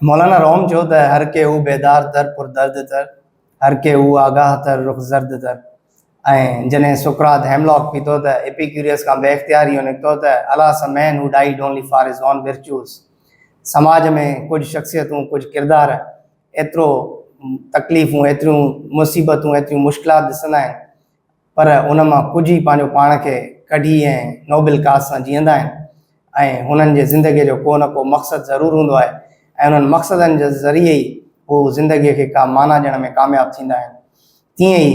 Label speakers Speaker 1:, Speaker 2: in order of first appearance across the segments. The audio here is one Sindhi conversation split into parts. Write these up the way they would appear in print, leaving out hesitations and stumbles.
Speaker 1: مولانا روم چيو ته هر ڪي هو بيدار تر پر درد تر، هر ڪي هو آگاهه تر رخ زرد تر ۽ جڏهن سقراط هيملاڪ پيتو ته ايپيڪيوريس کان بي اختيار اهو نڪتو ته alas a man who died only for his own virtues. سماج ۾ ڪجهه شخصيتون، ڪجهه ڪردار ايترو تڪليفون، ايتريون مصيبتون، ايتريون مشڪلات ڏسندا آهن پر ان مان ڪجهه ئي پنهنجو پاڻ کي ڪڍي ۽ نوبل ڪاز سان جيئندا آهن ۽ هنن جي زندگيء جو ڪو نه ڪو مقصد ضرور هوندو آهي ۽ انهن مقصدن جي ذريعي ئي هو زندگيء کي ڪا معنيٰ ڏيڻ ۾ ڪامياب ٿيندا آهن. تيئن ئي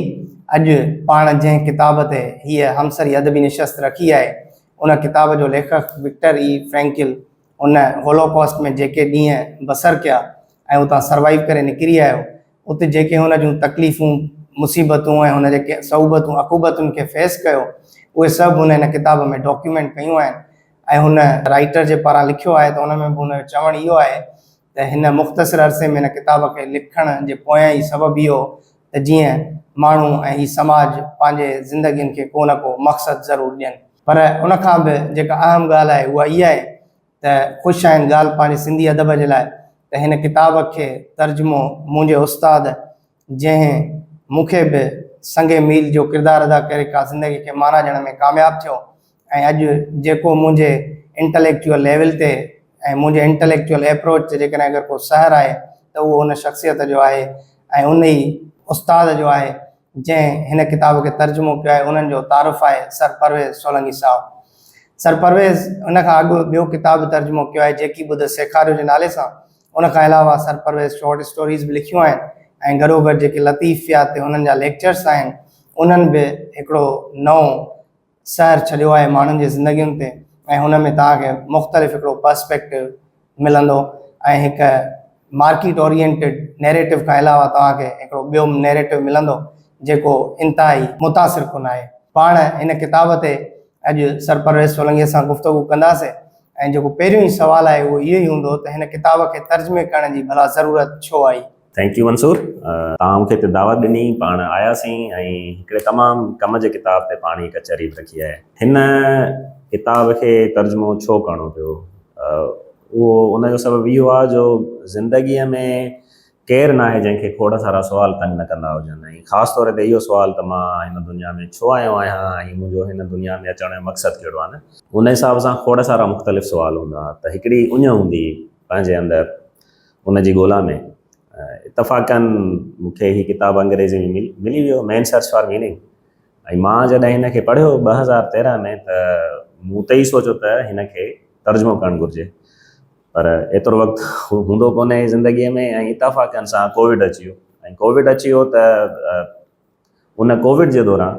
Speaker 1: اڄ پاڻ جنهن ڪتاب تي هيء همسري ادبي نشست رکي آهي، ان ڪتاب جو ليکڪ وڪٽر اي فرينڪل ان هولوڪاسٽ ۾ جيڪي ڏينهن بسر ڪيا ۽ اتان سروائيو ڪري نڪري آيو، اتي جيڪي هن جون تڪليفون، مصيبتون ۽ هن جيڪي صعوبتون، عقوبتن کي فيس ڪيو، اهي سڀ هن هن ڪتاب ۾ ڊاڪيومينٽ ڪيون آهن ۽ هن رائيٽر جي پاران لکيو آهي ته ان ۾ به هن جو چوڻ اهو آهي ته هن مختصر عرصي ۾ هن ڪتاب کي لکڻ جي پويان ئي سبب اهو ته جيئن ماڻهو ۽ هي سماج پنهنجي زندگين کي ڪو نه ڪو مقصد ضرور ڏين. پر ان کان به جيڪا اهم ڳالهه آهي اها اها آهي ته خوش آهن ڳالهه پنهنجي سنڌي ادب جي لاء ته هن ڪتاب کي ترجمو منهنجي استاد جنهن مون کي به سنگ ميل جو ڪردار ادا ڪري ڪا زندگي کي معنيٰ ڏيڻ ۾ ڪامياب ٿيو ۽ اڄ جيڪو منهنجي انٽليڪچوئل ليول تي ۽ منهنجي انٽليڪچوئل ايپروچ تي جيڪڏهن اگر ڪو سحر آهي ته اهو ان شخصيت جو آهي ۽ ان ئي استاد جو آهي جنهن هن ڪتاب کي ترجمو ڪيو آهي انهن جو تعارف آهي سر پرويز سولنگي صاحب. سر پرويز ان کان اڳ ٻيو ڪتاب به ترجمو ڪيو آهي جيڪي ٻڌ سيکاريو جي نالي سان. ان کان علاوه سر پرويز شارٽ اسٽوريز به لکيون آهن ۽ گڏوگڏ جيڪي لطيفيات تي هنن جا ليڪچرس آهن انهن به هڪڙو نئون سحر ڇڏيو آهي ماڻهن جي زندگين تي ۽ هن ۾ توهان کي مختلف هڪڙو پرسپيڪٽو ملندو ۽ هڪ مارڪيٽ اورينٽيڊ نيريٽو کان علاوه توهان کي هڪڙو ٻيو نيريٽو ملندو جيڪو انتهائي متاثر ڪن آهي. پاڻ هن ڪتاب تي اڄ سر پرويز سولنگيء سان گفتگو ڪنداسين ۽ جيڪو پهريون ئي سوال آهي اهو اهو ئي هوندو ته هن ڪتاب کي ترجمي ڪرڻ جي ڀلا ضرورت ڇو آئي؟
Speaker 2: Thank you Mansoor توهان مون کي هتي دعوت ڏني پاڻ آياسين ۽ هڪڙي تمام ڪم جي ڪتاب تي پاڻ هي ڪچهري به رکي آهي. هن ڪتاب کي ترجمو ڇو ڪرڻو پيو اهو ان جو سبب اهو آهي جو زندگيء ۾ ڪير ناهي جنهن کي کوڙ سارا سوال تنگ نه ڪندا هجن ۽ خاص طور تي اهو سوال ته مان هن دنيا ۾ ڇو آيو آهيان ۽ منهنجو هن دنيا ۾ اچڻ جو مقصد ڪهڙو آهي نه ان حساب سان کوڙ سارا مختلف سوال هوندا ته هڪڙي اڃ هوندي پنهنجي اندر ان جي ڳولا ۾ اتفاقاً مون کي هي ڪتاب انگريزي ۾ ملي ويو مين سرچ فار ميننگ ۽ مان جڏهن هن کي پڙهيو 2013 ۾ ته مون اتي ئي سوچيو ته هن کي ترجمو ڪرڻ گهرجي پر ايترو وقت هوندو ڪونهي زندگيء ۾ ۽ اتفاقاً سان ڪووڊ اچي ويو ۽ ڪووڊ اچي ويو ته ان ڪووڊ جي دوران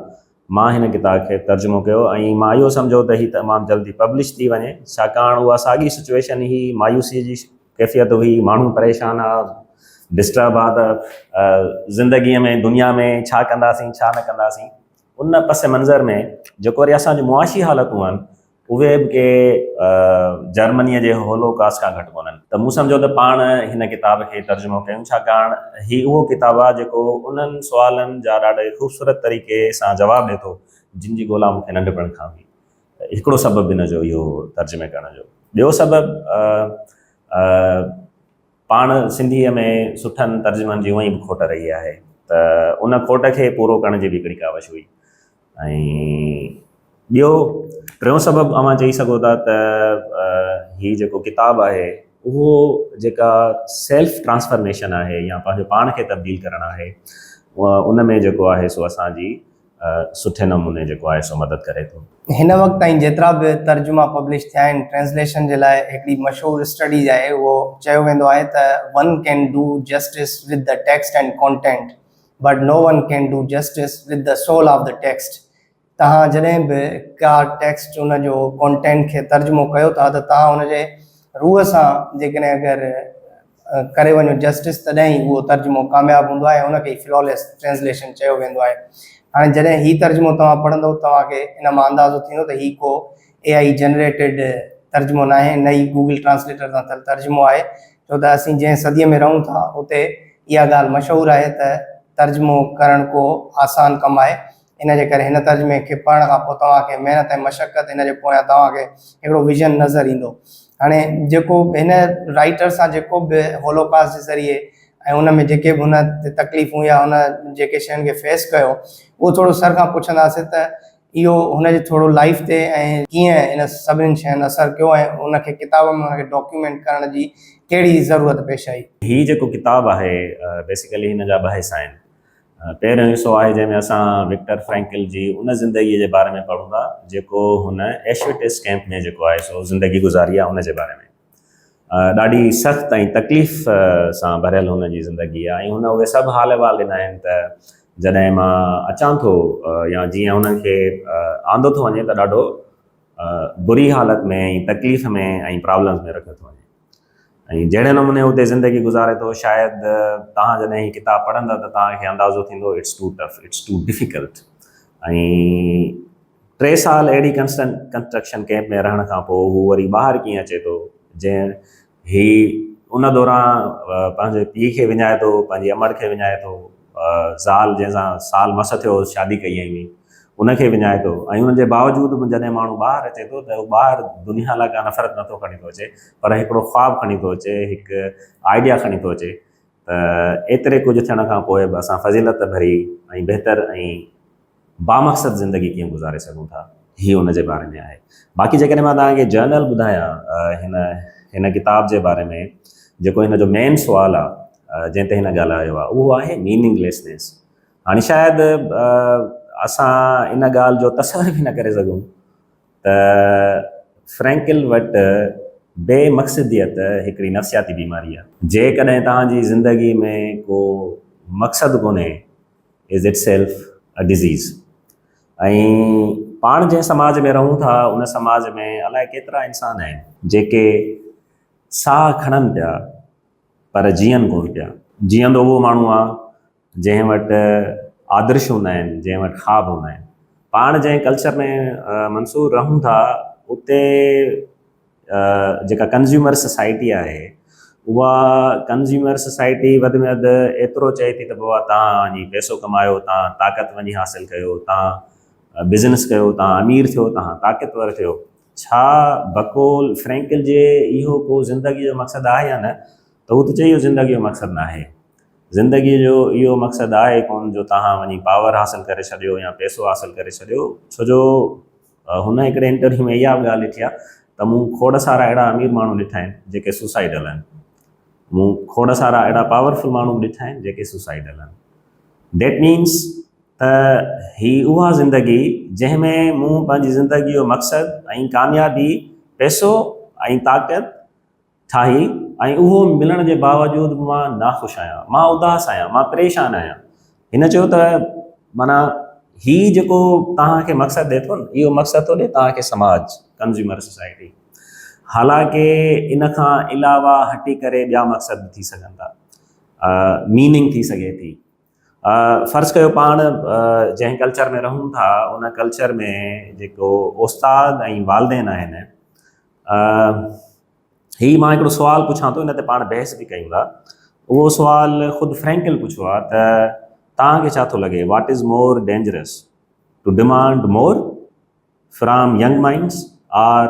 Speaker 2: مان هن ڪتاب کي ترجمو ڪيو ۽ مان اهو سمجهيو ته هي تمام جلدي پبلش ٿي وڃي ڇاڪاڻ اها ساڳي سچويشن هئي مايوسي جي ڪيفيت هئي ماڻهو پريشان ها ڊسٽرب ها ته زندگيء ۾ دنيا ۾ ڇا ڪنداسين ڇا نه ڪنداسين ان پس منظر ۾ جيڪو وري اسان جون معاشي حالتون آهن اهي به ڪي جرمنيء جي هولوڪاسٽ کان گهٽ ڪونهن. ته مون سمجهيو ته پاڻ هن ڪتاب کي ترجمو ڪيون ڇاڪاڻ هي اهو ڪتاب آهي جيڪو انهن سوالن جا ڏاڍي خوبصورت طريقي سان جواب ڏئي ٿو جن جي ڳولا مون کي ننڍپڻ کان هئي. هڪڙو سبب ان جو اهو هو ترجمي ڪرڻ جو. ٻيو سبب پاڻ سنڌيء ۾ سٺن ترجمن جي هونئن ئي به کوٽ رهي آهي ته ان کوٽ کي پورو ڪرڻ جي به هڪڙي ڪاوش هئي. ۽ ٻيو ٽيون سبب اوهان چئي سگهو ٿا ته هي جيڪو ڪتاب آهي اهو جيڪا سيلف ٽرانسفرميشن آهي يا پنهنجو پاڻ کي تبديل ڪرڻ آهي ان ۾ جيڪو آهي سو اسان جي سٺي نموني جيڪو آهي سو مدد ڪري ٿو.
Speaker 1: هن وقت تائين جيترا به ترجما پبلش ٿيا آهن ٽرانسليشن جي لاء هڪڙي مشهور اسٽڊي آهي اهو چيو ويندو آهي ته one can do justice with the text and content but no one can do justice with the soul of the text توهان جڏهن به ڪا ٽيڪسٽ ان جو ڪونٽينٽ کي ترجمو ڪيو ٿا ته توهان ان جي روح سان جيڪڏهن اگر ڪري وڃو جسٽس تڏهن ئي اهو ترجمو ڪامياب هوندو آهي ان کي ئي فلاليس ٽرانسليشن چيو ويندو آهي هاڻي جڏهن هي ترجمو توهان پڙهندو توهان کي ان مان اندازو ٿيندو ته هي ڪو اي آئي جنريٽيڊ ترجمو ناهي نه ئي گوگل ٽرانسليٽر تان ٿيل ترجمو آهي ڇو ته اسين جنهن صديء ۾ رهون ٿا اتي اها ڳالهه مشهور آهي ته ترجمو ڪرڻ ڪو آسان ڪم آهي ان جي ڪري هن ترجمي کي پڙهڻ کان پوء توهان کي محنت ۽ مشقت ان جي پويان توهان کي هڪڙو ويزن نظر ايندو. هاڻي جيڪو هن رائيٽر سان جيڪو به هولوڪاسٽ جي ذريعي ۽ ان ۾ جيڪي به هن تي تڪليفون يا هن جيڪي شين کي فيس ڪيو اهو ٿورو سر کان پڇنداسين ته اهو هن جي ٿورو لائيف تي ۽ ڪيئن ان سڀني شين اثر ڪيو ۽ ان کي ڪتاب ۾ ان کي ڊاڪيومينٽ ڪرڻ جي ڪهڙي ضرورت پيش آئي.
Speaker 2: هي جيڪو ڪتاب آهي بيسيڪلي هن جا ٻه حصا آهن. پهريون حصو آهي جنهن ۾ اسان وڪٽر فرينڪل جي ان زندگيء جي باري ۾ پڙهون ٿا جيڪو هن ايشوٽس ڪئمپ ۾ جيڪو آهي سو زندگي گذاري آهي ان جي باري ۾ ڏاڍي سخت ۽ تڪليف سان ڀريل هن جي زندگي آهي ۽ هن اهي سڀ حال احوال ڏنا آهن ته جڏهن مان اچان ٿو يا جيئن هنن کي آندو ٿو وڃي ته ڏاڍو بري حالت ۾ ۽ تڪليف ۾ ۽ پرابلمز ۾ رکيو ٿو وڃي. ۽ جهڙي نموني اتي زندگي گذاري ٿو شايد توهان جڏهن هي ڪتاب پڙهندا ته توهان کي اندازو ٿيندو it's too tough it's too difficult ۽ ٽي سال اهڙي ڪنسٽرڪشن ڪيمپ ۾ رهڻ کان پوء هو وري ٻاهر ڪيئن اچي ٿو جنهن هي ان دوران پنهنجي پيء کي وڃائي ٿو پنهنجي امڙ کي وڃائي ٿو زال جنهن سان سال مس ٿيو هوس شادي ڪئي هئي ان کي وڃائي ٿو ۽ ان جي باوجود به جڏهن ماڻهو ٻاهر اچي ٿو ته هو ٻاهر دنيا لاء ڪا نفرت نٿو کڻي ٿو اچي پر هڪڙو خواب کڻي ٿو اچي هڪ آئيڊيا کڻي ٿو اچي ته ايتري ڪجهه ٿيڻ کان پوء به اسان فضيلت ڀري ۽ بهتر ۽ بامقصد زندگي ڪيئن گذاري سگهون ٿا هي ان جي باري ۾ آهي باقي جيڪڏهن مان توهان کي جرنل ٻڌايان هن هن ڪتاب جي باري ۾ جيڪو هن جو مين سوال آهي جنهن تي هن ڳالهايو آهي اهو آهي ميننگ ليسنيس هاڻي شايد اسان ان ڳالهه جو تصور به نه ڪري سگهون ته فرينڪل وٽ بي مقصديت هڪڙي نفسياتي بيماري آهي. جيڪڏهن توهان جي زندگي ۾ ڪو مقصد ڪونهي از it self a disease ۽ پاڻ جنهن سماج ۾ رهون ٿا ان سماج ۾ الائي ڪيترا انسان آهن جيڪي ساهه کڻن پيا پر جيئن ڪونه پيا. جيئندو اهو ماڻهو آهي جنهن وٽ آدرش هوندا آهن، جنهن وٽ خواب هوندا آهن. پاڻ جنهن ڪلچر ۾ منصور رهون ٿا اتي جيڪا ڪنزيومر سوسائٽي آهي اها ڪنزيومر سوسائٽي وڌ ۾ وڌ ايترو چئي ٿي ته بابا تان وڃي پئسو ڪمايو، تان طاقت وڃي حاصل ڪيو، تان بزنس ڪيو، تان امير ٿيو، تان طاقتور ٿيو. ڇا بقول فرينڪل جي اهو ڪو زندگي جو مقصد آهي يا نه؟ ته هو ته چئي اهو زندگي جو مقصد ناهي. زندگيء جو اهو مقصد آهي ڪونه جو توهان وڃي پاور حاصل ڪري ڇڏيو يا پئسو حاصل ڪري ڇڏيو ڇو جو هن هڪڙي انٽرويو ۾ اها به ڳالهه ڏٺي آهي ته مون کوڙ سارا اهڙا امير ماڻهو ڏٺا آهن جيڪي سوسائيڊل آهن مون کوڙ سارا اهڙا پاورفل ماڻهو به ڏٺا آهن جيڪي سوسائيڊل آهن that means ته هي اها زندگي جنهن ۾ مون پنهنجي زندگي جو مقصد ۽ ڪاميابي پئسو ۽ طاقت ٺاهي ۽ اهو ملڻ جي باوجود به مان ناخوش آهيان، مان اداس آهيان، مان پريشان آهيان. هن چيو ته معنيٰ هي جيڪو توهان کي مقصد ڏئي ٿو نه، اهو مقصد ٿو ڏئي توهان کي سماج، ڪنزيومر سوسائٽي. حالانڪه ان کان علاوه هٽي ڪري ٻيا مقصد به ٿي سگهن ٿا. ميننگ ٿي سگهي ٿي. فرض ڪيو پاڻ جنهن ڪلچر ۾ رهون ٿا، ان ڪلچر ۾ جيڪو استاد ۽ والدين آهن، هي مان هڪڙو سوال پڇان ٿو ان تي پاڻ بحث به ڪيون ٿا اهو سوال خود فرينڪل پڇيو آهي ته توهان کي ڇا ٿو لڳي what is more dangerous to demand more from young minds or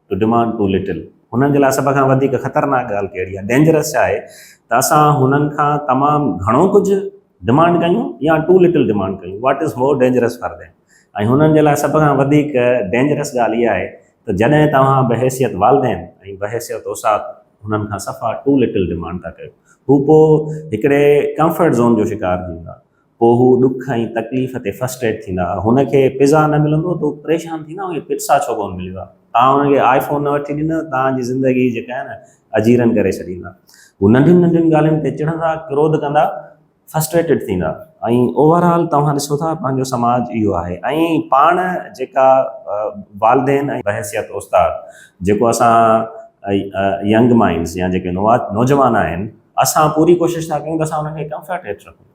Speaker 2: to demand too little هنن جي لاء سڀ کان وڌيڪ خطرناڪ ڳالهه ڪهڙي آهي ڊينجرس ڇا آهي ته اسان هنن کان تمام گهڻو ڪجهه ڊمانڊ ڪيون يا ٽو لٽل ڊمانڊ ڪيون what is more dangerous for them ۽ هنن جي لاء سڀ کان وڌيڪ ڊينجرس ڳالهه اها آهي ته جڏهن توهان بحيثيت والدين ۽ بحيثيت استاد هنن کان صفا ٽو لٽل ڊمانڊ ٿا ڪيو هو پوء هڪڙي ڪمفرٽ زون جو شڪار ٿيندا پوء هو ڏک ۽ تڪليف تي فرسٽريٽ ٿيندا هن کي پزا نه ملندو ته هو پريشان ٿيندا هن کي پٽسا ڇو ڪونه مليو آهي توهان هن کي آئي فون نه وٺي ڏنو توهان جي زندگي جيڪا آهي نه اجيرن ڪري ڇڏيندا هو ننڍين ننڍين ڳالهين تي چڙهندا ڪروڌ ڪندا فرسٽريٽيڊ ٿيندا ۽ اوور آل توهان ڏسو ٿا پنهنجو سماج اهو آهي ۽ پاڻ جيڪا والدين ۽ بحيثيت استاد جيڪو اسان ينگ مائنڊز يا جيڪي نوجوان آهن اسان پوري ڪوشش ٿا ڪيون ته اسان انهن کي ڪمفرٽ هيٺ رکون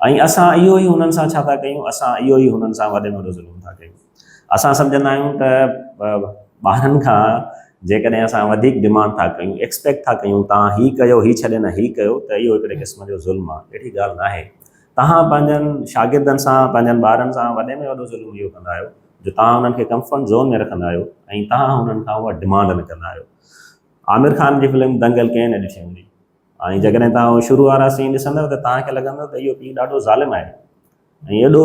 Speaker 2: ۽ اسان اهو ئي هنن سان ڇا ٿا ڪيون اسان اهو ئي هنن سان وڏي ۾ وڏو ظلم ٿا ڪيون اسان سمجهندا آهيون ته ٻارن کان جيڪڏهن اسان وڌيڪ ڊمانڊ ٿا ڪيون ايڪسپيڪٽ ٿا ڪيون تان هي ڪيو هي ڇڏي نه هي ڪيو ته اهو هڪڙي قسم جو ظلم آهي اهڙي ڳالهه ناهي تهان پنهنجن شاگردن سان پنهنجن ٻارن سان وڏي ۾ وڏو ظلم اهو ڪندا آهيو جو توهان انهن کي ڪمفرٽ زون ۾ رکندا آهيو ۽ توهان انهن کان اها ڊمانڊ نه ڪندا آهيو. عامر خان جي فلم دنگل ڪنهن نه ڏٺي هوندي ۽ جيڪڏهن توهان اهو شروع وارا سين ڏسندؤ ته توهان کي لڳندو ته اهو پيء ڏاڍو ظالم آهي ۽ ايڏو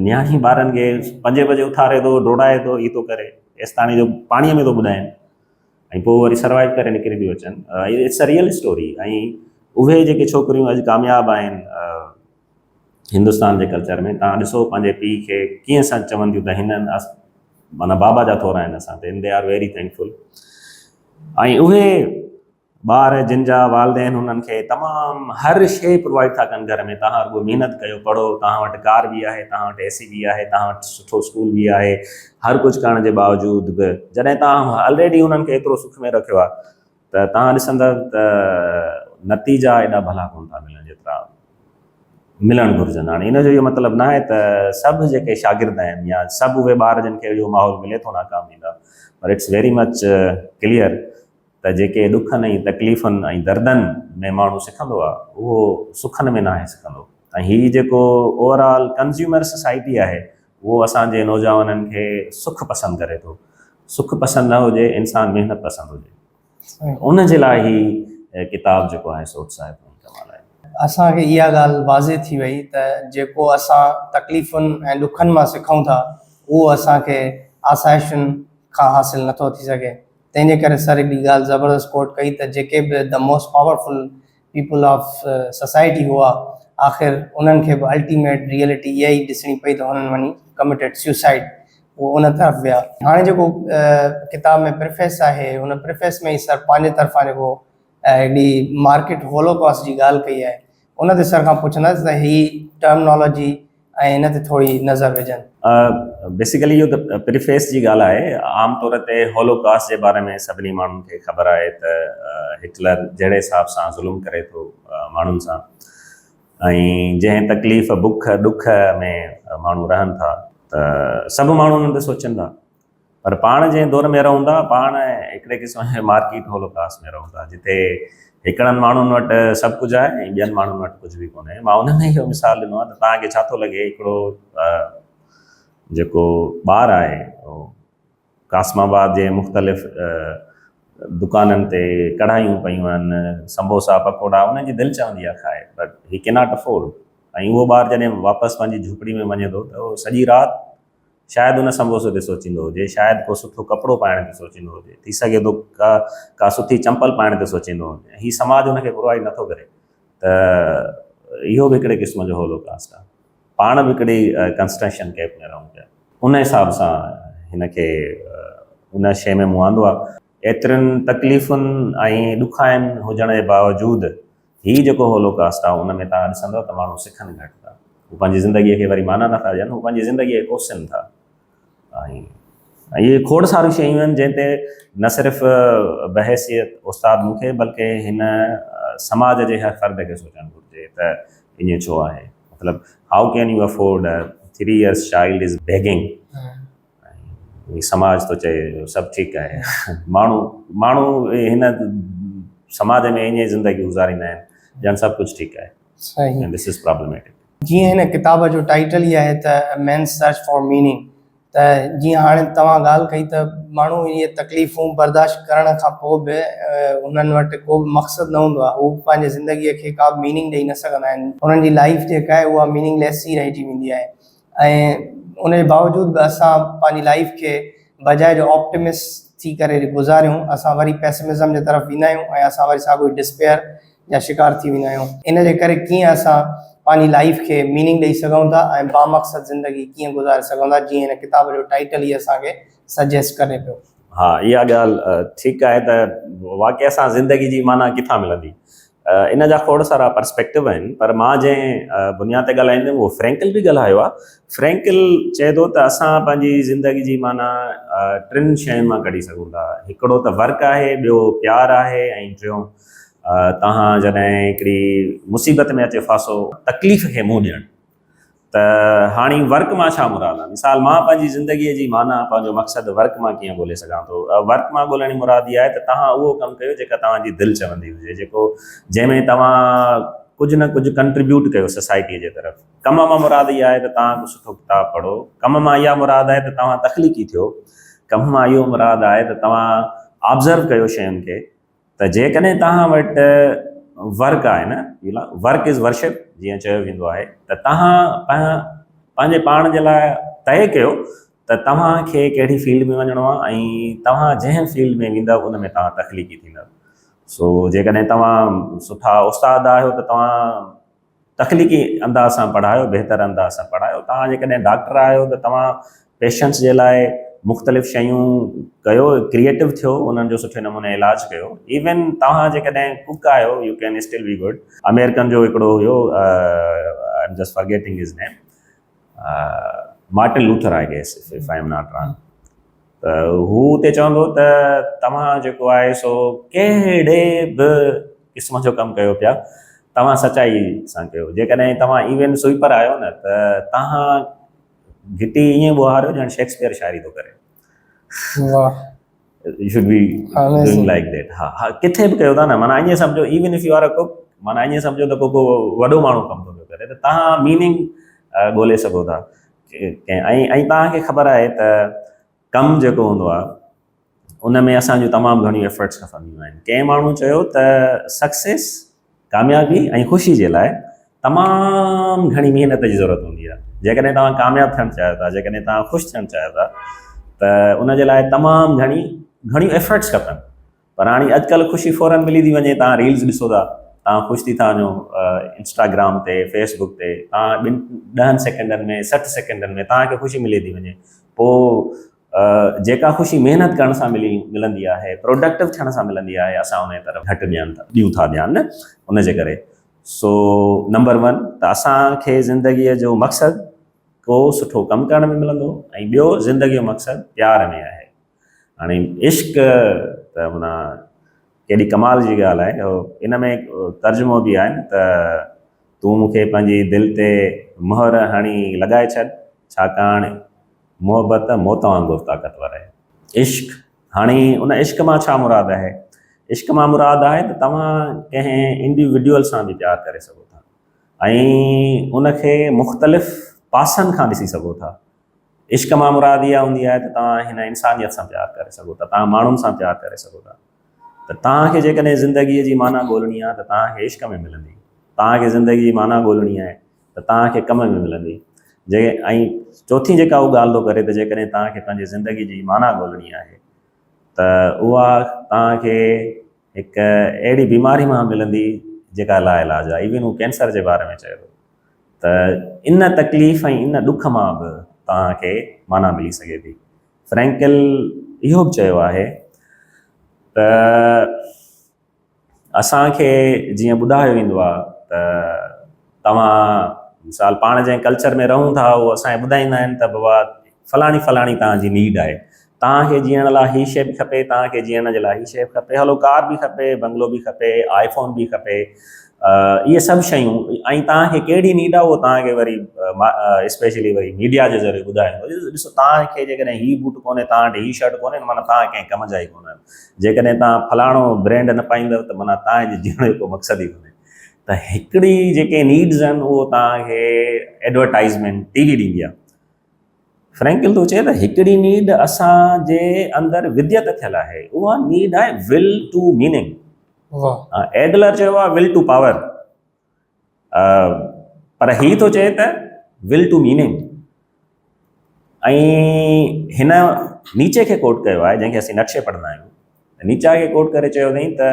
Speaker 2: نياڻي ٻارن کي پنجين بجي اٿاري ٿو ڊوڙائي ٿو هي ٿو ڪري ايستاڻي جو پاڻيء ۾ ٿو ٻڏائين ۽ پوء وري سروائيو ڪري نڪري ٿيون اچن. It's a real story ۽ اهي جيڪي ڇوڪريون اڄ ڪامياب آهن هندستان جي ڪلچر ۾ تان ڏسو پنهنجي پيء کي ڪيئن سان چون ٿيون ته هنن معنيٰ بابا جا ٿورا آهن اسان تي they are very thankful ۽ اهي ٻار جن جا والدين هنن کي تمام هر شيء پرووائيڊ ٿا ڪن گهر ۾ تهان رڳو محنت ڪيو پڙهو تهان وٽ ڪار به آهي تهان وٽ اي سي به آهي تهان وٽ سٺو اسڪول به آهي هر ڪجهه ڪرڻ جي باوجود به جڏهن تهان آلريڊي هنن کي ايترو سک ۾ رکيو آهي ته تهان ڏسندا ته نتيجا ايڏا ڀلا ڪون ٿا ملن جيترا ملڻ گهرجن. هاڻي ان جو اهو مطلب ناهي ته سڀ جيڪي شاگرد آهن يا سڀ اهي ٻار جن کي اهو ماحول ملي ٿو ناڪام ويندا پر it's very much clear ته جيڪي ڏکن ۽ تڪليفن ۽ دردن ۾ ماڻهو سکندو آهي اهو سکن ۾ ناهي سکندو ۽ هي جيڪو اوور آل ڪنزيومر سوسائٽي آهي اهو اسان جي نوجوانن کي سک پسند ڪري ٿو. سک پسند نه هجي انسان محنت پسند هجي ان جي لاء هي ڪتاب جيڪو آهي سو اتساهت ۽ ڪمال آهي.
Speaker 1: اسان کي اها ڳالهه واضح ٿي وئي ته جيڪو اسان تڪليفن ۽ ڏکن مان سکون ٿا اهو اسان کي آسائشن کان حاصل نٿو ٿي سگهي. تنهن جي ڪري سر هڪڙي ڳالهه زبردست ڪوٽ ڪئي ته جيڪي به the most powerful people of society هئا آخر انهن کي به الٽيميٽ ريئلٽي اها ئي ڏسڻي پئي ته هنن وڃي ڪميٽيڊ سيوسائيڊ اهو ان طرف ويا. هاڻي جيڪو ڪتاب ۾ پريفيس آهي ان پريفيس ۾ ئي سر پنهنجي طرفان جيڪو هڪڙي مارڪيٽ هولوڪاسٽ جي ڳالهه ڪئي آهي ان تي سر کان پڇندس ته هي ٽرمنالاجي ۽ ان تي ٿوري نظر وجهن.
Speaker 2: بيسيڪلي اهو ته پريفيس جي ڳالهه آهي. عام طور تي هولوڪاسٽ جي باري ۾ سڀني ماڻهن کي خبر آهي ته هٽلر جهڙي حساب سان ظلم ڪري ٿو ماڻهن سان ۽ جنهن تڪليف بک ڏک ۾ ماڻهو رهن ٿا ته سڀ ماڻهو انهن تي سوچن ٿا. پر پاڻ جنهن دور ۾ رهون ٿا پاڻ هڪڙي قسم جي مارڪيٽ هولوڪاسٽ ۾ رهون ٿا جتي هڪڙن ماڻهن وٽ سڀ ڪجهه آهي ۽ ٻين ماڻهن وٽ ڪجهه به ڪونهي. مان ان ۾ اهو مثال ڏنو آهي ته توهان کي ڇا ٿو لڳي هڪڙو جيڪو ٻار آهي اهو قاسم آباد جي مختلف دڪانن تي ڪڙهايون پيون آهن سمبوسا پڪوڙا ان جي دل چوندي آهي کائي بٽ هي ڪيناٽ افورڊ ۽ اهو ٻار جڏهن واپس پنهنجي جهوپڙي ۾ وڃي ٿو ته اهو سڄي رات شايد ان سمبوسي تي سوچيندو هجي، شايد ڪو سٺو ڪپڙو پائڻ تي سوچيندو هجي، ٿي سگهي ٿو ڪا ڪا سٺي چمپل پائڻ تي سوچيندو هجي. هي سماج ان کي پرووائيڊ نٿو ڪري ته اهو به هڪڙي قسم جو هولوڪاسٽ آهي. پاڻ به هڪڙي ڪنسٽرڪشن ڪيمپ ۾ رهون پيا. ان حساب سان هن کي ان شيء ۾ مون آندو آهي. ايترين تڪليفن ۽ ڏکاين هجڻ جي باوجود هي جيڪو هولوڪاسٽ آهي ان ۾ توهان ڏسندؤ ته ماڻهو سکن گهٽ ٿا. هو پنهنجي زندگيء کي وري معنيٰ نٿا ڏين، هو پنهنجي زندگيء کي ڪوسين ٿا. ۽ اهي کوڙ ساريون شيون آهن جنهن تي نه صرف بحيثيت استاد مون کي بلڪه هن سماج جي هر فرد کي سوچڻ گهرجي ته ائين ڇو آهي. مطلب how can you afford a 3 years child is begging. ۽ سماج ٿو چئي سڀ ٺيڪ آهي. ماڻهو ماڻهو هن سماج ۾ ائين زندگي گذاريندا آهن ڄڻ سڀ ڪجهه ٺيڪ آهي. صحيح. And this is problematic.
Speaker 1: جيئن هن ڪتاب جو ٽائيٽل ئي آهي ته مينز سرچ فار ميننگ ته جيئن هاڻي توهان ڳالهه ڪئي ته ماڻهو اهي تڪليفون برداشت ڪرڻ کان پوء به انهن وٽ ڪو به مقصد نه هوندو آهي هو پنهنجي زندگيء کي ڪا به ميننگ ڏئي نه سگهندا آهن انهن جي لائيف جيڪا آهي اها ميننگ ليس ئي رهجي ويندي آهي ۽ ان جي باوجود به اسان پنهنجي لائيف کي بجاء جو آپٽمسٽ ٿي ڪري گذاريون اسان وري پيسمزم جي طرف ويندا آهيون ۽ اسان وري ساڳيو ئي ڊسپيئر جا شڪار ٿي ويندا آهيون. ان جي ڪري ڪيئن اسان پنهنجي لائيف کي ميننگ ڏئي سگهون ٿا ۽ بامقصد زندگي ڪيئن گذاري سگهون ٿا جيئن هن ڪتاب جو ٽائيٽل ئي اسان کي سجيسٽ ڪري پيو.
Speaker 2: ها اها ڳالهه ٺيڪ آهي ته واقعي اسان زندگي جي معنيٰ ڪٿان ملندي؟ ان جا کوڙ سارا پرسپيڪٽو آهن پر مان جنهن بنياد تي ڳالهائيندم اهو فرينڪل به ڳالهايو آهي. فرينڪل چئي ٿو ته اسان پنهنجي زندگي جي معنيٰ ٽن شين مان ڪڍي سگهون ٿا. هڪڙو ته ورڪ آهي، ٻيو پيار آهي ۽ ٽيون توهان جڏهن هڪڙي مصيبت ۾ اچي ڦاسو تڪليف کي منهن ڏيڻ. ته هاڻي ورڪ مان ڇا مراد آهي؟ مثال مان پنهنجي زندگيء جي معنيٰ پنهنجو مقصد ورڪ مان ڪيئن ڳولي سگهان ٿو؟ ورڪ مان ڳولڻ جي مراد اها آهي ته توهان اهو ڪم ڪيو جيڪا توهان جي دل چوندي هجي، جيڪو جنهن ۾ توهان ڪجهه نه ڪجهه ڪنٽريبيوٽ ڪيو سوسائٽيء جي طرف. ڪم مان مراد اها آهي ته توهان ڪو سٺو ڪتاب پڙهو. ڪم مان اها مراد آهي ته توهان تخليقي ٿيو. ڪم مان اهو مراد آهي ته توهان آبزرو ڪيو شين کي ته جيڪڏهن توهان وٽ ورڪ آهي نه، ورڪ از ورشپ جيئن چيو ويندو آهي ته توهان پنهنجي پاڻ جي لاء طئي ڪيو ته توهان کي ڪهڙي فيلڊ ۾ وڃڻو آهي ۽ توهان جنهن فيلڊ ۾ ويندؤ ان ۾ توهان تخليقي ٿيندؤ. سو جيڪڏهن توهان سٺا استاد آهيو ته توهان تخليقي انداز سان پڙهايو، بهتر انداز سان پڙهايو. توهان جيڪڏهن ڊاڪٽر آهيو ته توهان پيشنٽس جي لاء مختلف شيون ڪيو، ڪريئيٽو ٿيو، انهن جو سٺي نموني علاج ڪيو. ايون توهان جيڪڏهن ڪڪ آهيو you can still be good. American جو هڪڙو هيو I am just forgetting his name Martin Luther I guess if I am not wrong ته هو اتي چوندو ته توهان جيڪو آهي سو ڪهڙي به قسم جو ڪم ڪيو پيا توهان سچائي سان ڪيو جيڪڏهن توهان ايون سوئپر آهيو نه ته توهان گهٽي ائين ٻوهاريو ڄڻ شيڪسپيئر شاعري ٿو ڪري.
Speaker 1: واهه.
Speaker 2: You should be doing like that. ها ها ڪٿي به ڪيو ٿا نه معنيٰ ائين سمجهو even if you are a cook معنيٰ ائين سمجهو ته ڪو ڪو وڏو ماڻهو ڪم ٿو پيو ڪري ته توهان ميننگ ڳولي سگهو ٿا ڪنهن ۽ ۽ توهان کي خبر آهي ته ڪم جيڪو هوندو آهي ان ۾ اسان جون تمام گهڻيون ايفرٽس کپنديون آهن. ڪنهن ماڻهو چيو ته سڪسيس، ڪاميابي ۽ خوشي جي لاء تمام گهڻي محنت جي ضرورت هوندي آهي. جيڪڏهن توهان ڪامياب ٿيڻ چاهيو ٿا، جيڪڏهن توهان خوش ٿيڻ چاهيو ٿا ته ان جي لاء تمام گهڻي گهڻيون ايفرٽس کپن. پر هاڻي اڄڪلهه خوشي فورن ملي ٿي وڃي، توهان ريلز ڏسو ٿا، توهان خوش ٿي ٿا وڃو، انسٽاگرام تي، فيس بڪ تي، توهان ٻن ڏهن سيڪنڊن ۾ 60 سيڪنڊن ۾ توهان کي خوشي ملي ٿي وڃي. پوء جيڪا خوشي محنت ڪرڻ سان ملي ملندي آهي، پروڊڪٽو ٿيڻ سان ملندي آهي، اسان ان جي طرف گهٽ ڏيان ٿا ڏيون ٿا ڌيان ان جي ڪري. سو نمبر ون ته اسان کي زندگيء جو مقصد ڪو سٺو ڪم ڪرڻ ۾ ملندو ۽ ٻيو زندگيء جو مقصد پيار ۾ آهي. هاڻي عشق ته معنيٰ ڪيڏي ڪمال جي ڳالهه آهي. ان ۾ ترجمو به آهي نه ته تون مون کي پنهنجي دل تي مهر هڻي لڳائي ڇڏ، ڇاڪاڻ محبت موت وانگر طاقتور آهي. عشق، هاڻي ان عشق مان ڇا مراد آهي؟ عشق مان مراد آهي ته توهان ڪنهن انڊيوڊيول سان به پيار ڪري سگهو ٿا ۽ ان کي مختلف پاسن کان ڏسي سگهو ٿا. عشق مان مراد اها هوندي آهي ته توهان هن انسانيت سان پيار ڪري سگهو ٿا، توهان ماڻهن سان پيار ڪري سگهو ٿا. ته توهان کي جيڪڏهن زندگيء جي معنيٰ ڳولڻي آهي ته توهان کي عشق ۾ ملندي. توهان کي زندگيء جي معنيٰ ڳولڻي آهي ته توهان کي ڪم ۾ ملندي. جي ۽ چوٿين جيڪا هو ڳالهه ٿو ڪري ته جيڪڏهن توهان کي پنهنجي زندگيء جي معنيٰ ڳولڻي آهي ته اها توهان کي هڪ اهڙي بيماري مان ملندي جيڪا لاعلاج آهي. ايون هو ڪينسر جي باري ۾ چئي ٿو ته ان تڪليف ۽ ان ڏک مان به توهان کي معنيٰ ملي سگهي ٿي. فرينڪل اهو به چيو آهي ته اسان کي جيئن ٻڌايو ويندو آهي ته توهان مثال پاڻ جنهن ڪلچر ۾ رهون ٿا اهو اسان کي ٻڌائيندا آهن ته بابا فلاڻي فلاڻي توهان جي نيڊ آهي، توهان کي جيئڻ لاء هي شيء به کپي، توهان کي جيئڻ جي لاء هي شيء به کپي، هلو ڪار به کپي، بنگلو به کپي، آء فون به کپي، اهي سڀ شيون ۽ توهان کي ڪهڙي نيڊ آهي اهو توهان کي وري اسپيشلي وري ميڊيا جي ذريعي ٻڌايو ويندو. ڏسو توهان کي جيڪڏهن هي بوٽ ڪونهي، توهان وٽ هي شرٽ ڪونهي معنيٰ توهان ڪنهن ڪم جا ئي ڪونه آهيو. جيڪڏهن توهان فلاڻو برينڊ نه پائيندؤ ته معنيٰ توهان جي جيئڻ جو ڪو مقصد ئي ڪونهي. ته هڪڙي جيڪي نيڊز آهن اهو توهان کي ايڊورٽائزمينٽ ٽي وي ڏيندي آهي. فرينڪل ٿو چئي ته هڪڙي نيڊ اسان جي اندر وديت ٿيل آهي، اها نيڊ آهي ول ٽو ميننگ. ايڊلر چيو آهي ول ٽو پاور، پر هي ٿو چئي ته ول ٽو ميننگ. ۽ هن نيچي کي ڪوٽ ڪيو آهي جنهن کي اسين نٽشي پڙهندا آهيون. نيچا کي ڪوٽ ڪري چيو اٿائين ته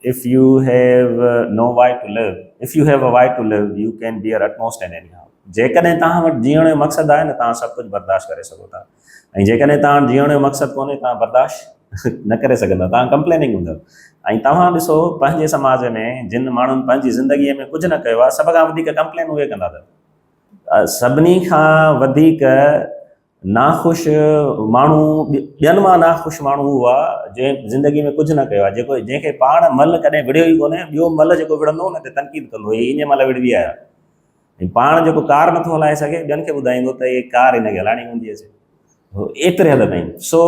Speaker 2: If you have no why to live, if you have a why to live, you can bear utmost and anyhow. جيڪڏهن توهان وٽ جيئڻ جو مقصد آهي نه توهان سڀ ڪجهه برداشت ڪري سگهو ٿا ۽ جيڪڏهن توهان وٽ جيئڻ جو مقصد ڪونهي توهان برداشت نه ڪري سگهندا، توهان ڪمپليننگ هوندؤ. ۽ توهان ڏسو پنهنجي سماج ۾ جن ماڻهن پنهنجي زندگيء ۾ ڪجهه نه ڪيو آهي سڀ کان وڌيڪ ڪمپلين اهي ڪندا اٿو. سڀني کان وڌيڪ ناخوش ماڻهو ٻين مان ناخوش ماڻهو اهو آهي جنهن زندگي ۾ ڪجهه نه ڪيو آهي، جيڪو جنهن کي پاڻ مل ڪڏهن وڙهيو ئي ڪونهي، ٻيو مل جيڪو وڙهندو ان تي تنقيد ڪندو هي انهيء مهل وڙهي آيا ۽ پاڻ جيڪو ڪار نٿو هلائي سگهي ٻين کي ٻڌائيندو ته هي ڪار هن کي هلائڻي ڪونه ٿي اچي، ايتري حد تائين. سو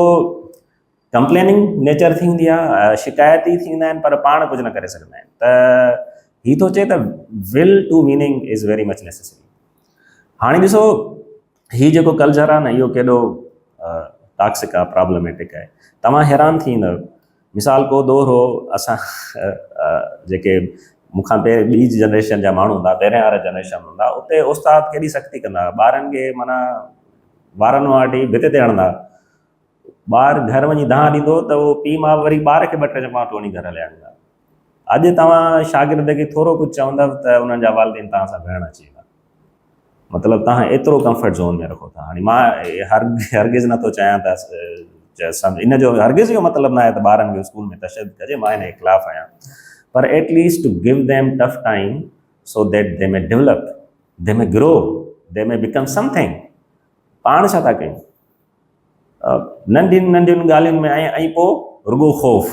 Speaker 2: ڪمپليننگ نيچر ٿي ويندي آهي، شڪايتي ٿي ويندا آهن پر پاڻ ڪجهه نه ڪري سگهندا آهن. ته هي ٿو چئي ته will to meaning is very much necessary. هاڻي ڏسو هي جيڪو ڪلچر آهي نه اهو ڪيڏو ٽاڪسڪ آهي، پرابلميٽڪ آهي. توهان حيران ٿي ويندؤ، مثال ڪو دور هو اسان جيڪي مون کان پهرين ٻي جنريشن جا ماڻهو هوندا، پهرين وارا جنريشن هوندا، اتي استاد ڪيڏي سختي ڪندا هئا، ٻارن کي معنيٰ وارن مان وٺي ڀت تي هڻندا، ٻار گهر وڃي دانهن ڏيندو ته اهو پيء ماء وري ٻار کي ٻه ٽي چپاٽون هڻي گهر هليا ويندا. اڄ توهان شاگرد کي ٿورو ڪجهه چوندؤ ته انهن جا والدين توهان سان وڙهڻ اچي ويندا. مطلب توهان ايترو ڪمفرٽ زون ۾ رکو ٿا. هاڻي مان هرگز نٿو چاهيان ته ان جو هرگز اهو مطلب ناهي ته ٻارن کي اسڪول ۾ تشدد ڪجي، مان ان جي خلاف آهيان، پر at least to give them tough time so that they may develop, they may grow, they may become something. پاڻ ڇا ٿا ڪيون؟ ننڍين ننڍين ڳالهين ۾ ۽ پوء رڳو خوف،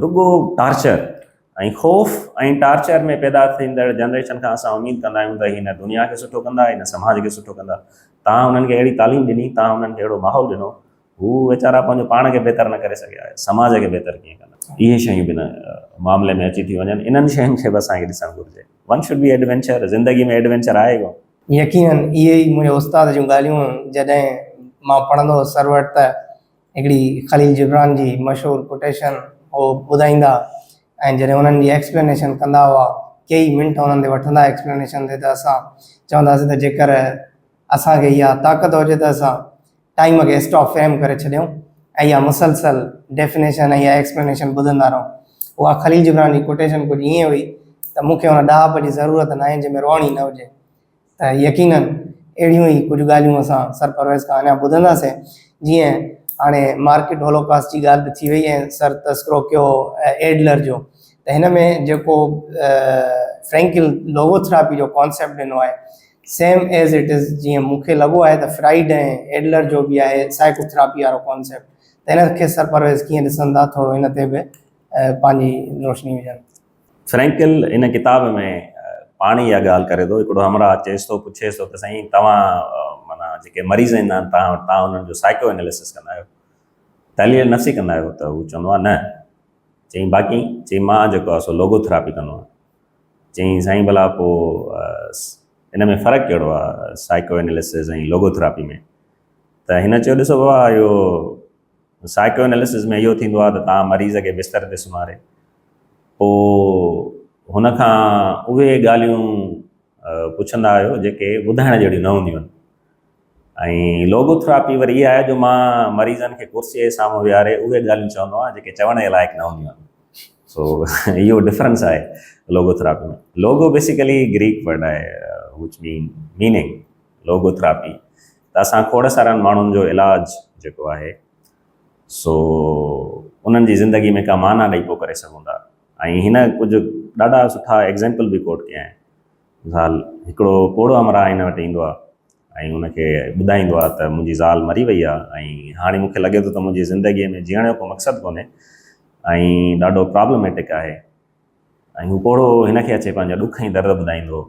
Speaker 2: رڳو ٽارچر ۽ خوف ۽ ٽارچر ۾ پيدا ٿيندڙ جنريشن کان اسان اميد ڪندا آهيون ته هي نه دنيا کي سٺو ڪندا هي نه سماج کي سٺو ڪندا. توهان انهن کي اهڙي تعليم ڏني، توهان انهن کي اهڙو ماحول ڏنو، هو ويچارا پنهنجو پاڻ کي بهتر نه ڪري سگهيا، سماج کي بهتر ڪيئن ڪندا؟ اهي شيون به ان معاملي ۾ اچي ٿيون وڃن، انهن شين کي به اسان کي ڏسڻ گهرجي. ون should be adventure, زندگي ۾ ايڊوينچر آهي ڪونه.
Speaker 1: يقينن اهي ئي منهنجي استاد جون ڳالهيون هيون، جڏهن مان پڙهندو هوس سر وٽ ته هڪڙي خليل جبران جي مشهور ڪوٽيشن هو ٻڌائيندا ۽ جڏهن انهن جي ايڪسپلينيشن ڪندا هئا ڪيئي منٽ انهن تي وٺندا ايڪسپلينيشن تي ته اسان چونداسين ته جيڪر اسان کي اها طاقت هجي ته اسان ٽائيم کي اسٽاپ فريم ڪري ڇڏيون ۽ اها مسلسل ڊيفينيشن ۽ اها ايڪسپلينيشن ٻڌندا رهون. اها خليل جبران جي ڪوٽيشن ڪجهه ائين هئي ته مون کي ان ڏاهپ جي ضرورت ناهي جنهن ۾ روئڻ ئي نه هجي. ته يقينن اهڙيون ئي ڪجهه ڳالهيون اسان سر پرويز کان اڃا ٻڌنداسين. جيئن هاڻي مارڪيٽ هولوڪاسٽ جي ڳالهه به ٿي وئي ۽ سر تذڪرو ڪيو ايڊلر جو ته هن ۾ جيڪو فرينڪل لوگوٿراپي جو ڪانسيپٽ ڏنو آهي سيم ايز it is جيئن مون کي لڳو آهي ته فرائيڊ ۽ ايڊلر جو به آهي سائيڪوٿراپي وارو ڪانسيپٽ ته هن کي سر پرويز ڪيئن ڏسن ٿا ٿورو هن تي به پنهنجي روشني وجهن.
Speaker 2: فرينڪل ان ڪتاب ۾ پاڻ ئي اها ڳالهه ڪري ٿو. هڪڙو همراهه اچيس ٿو پڇيس ٿو ته سائين توهان معنيٰ جيڪي مريض ايندا آهن توهان وٽ توهان انهن جو سائيڪو اناليسس ڪندا آهيو، تحليل نفسي ڪندا آهيو؟ ته هو چوندو آهي نه. چيائين باقي؟ چيائين مان جيڪو آهي سو لوگو ٿراپي ڪندو آهيان. چيائين سائين ڀلا پوء ان ۾ فرق ڪهڙو آهي سائيڪو اناليسس ۽ لوگو ٿراپي ۾؟ ته هن چيو ڏسو بابا اهو سائيڪو اناليسس ۾ اهو ٿيندو آهي ته توهان مريض کي بستر تي سمهاري پوء هن کان اهي ڳالهيون پڇندا آهيو جيڪي ٻڌائڻ جهڙيون نه هونديون آهن ۽ لوگوٿراپي وري اها آهي جو مان مريضن کي ڪرسي جي سامهون ويهاري اهي ڳالهيون چوندو آهيان جيڪي چوڻ جي لائق نه هونديون آهن. سو اهو ڊفرنس آهي لوگوٿراپي ۾. لوگو بيسيڪلي گريڪ ورڊ آهي وچ مين ميننگ لوگوٿراپي ته اسان کوڙ سارن ماڻهن جو علاج جيڪو آهي سو انهن جي زندگي ۾ ڪا معنيٰ ڏئي پوء ڪري سگهون ٿا ۽ هن ڪجهه ڏاڍا سٺا ايگزامپل به ڪوٽ ڪيا آهن. مثال هڪڙو پوڙهو همراهه هن وٽ ايندو آهي ۽ ان کي ٻڌائيندو آهي ته منهنجي زال مري وئي آهي ۽ هاڻي مون کي لڳي ٿو ته منهنجي زندگيء ۾ جيئڻ جو ڪو مقصد ڪونهي ۽ ڏاڍو پرابلميٽڪ آهي ۽ هو پوڙهو هن کي اچي پنهنجا ڏک ۽ درد ٻڌائيندو هو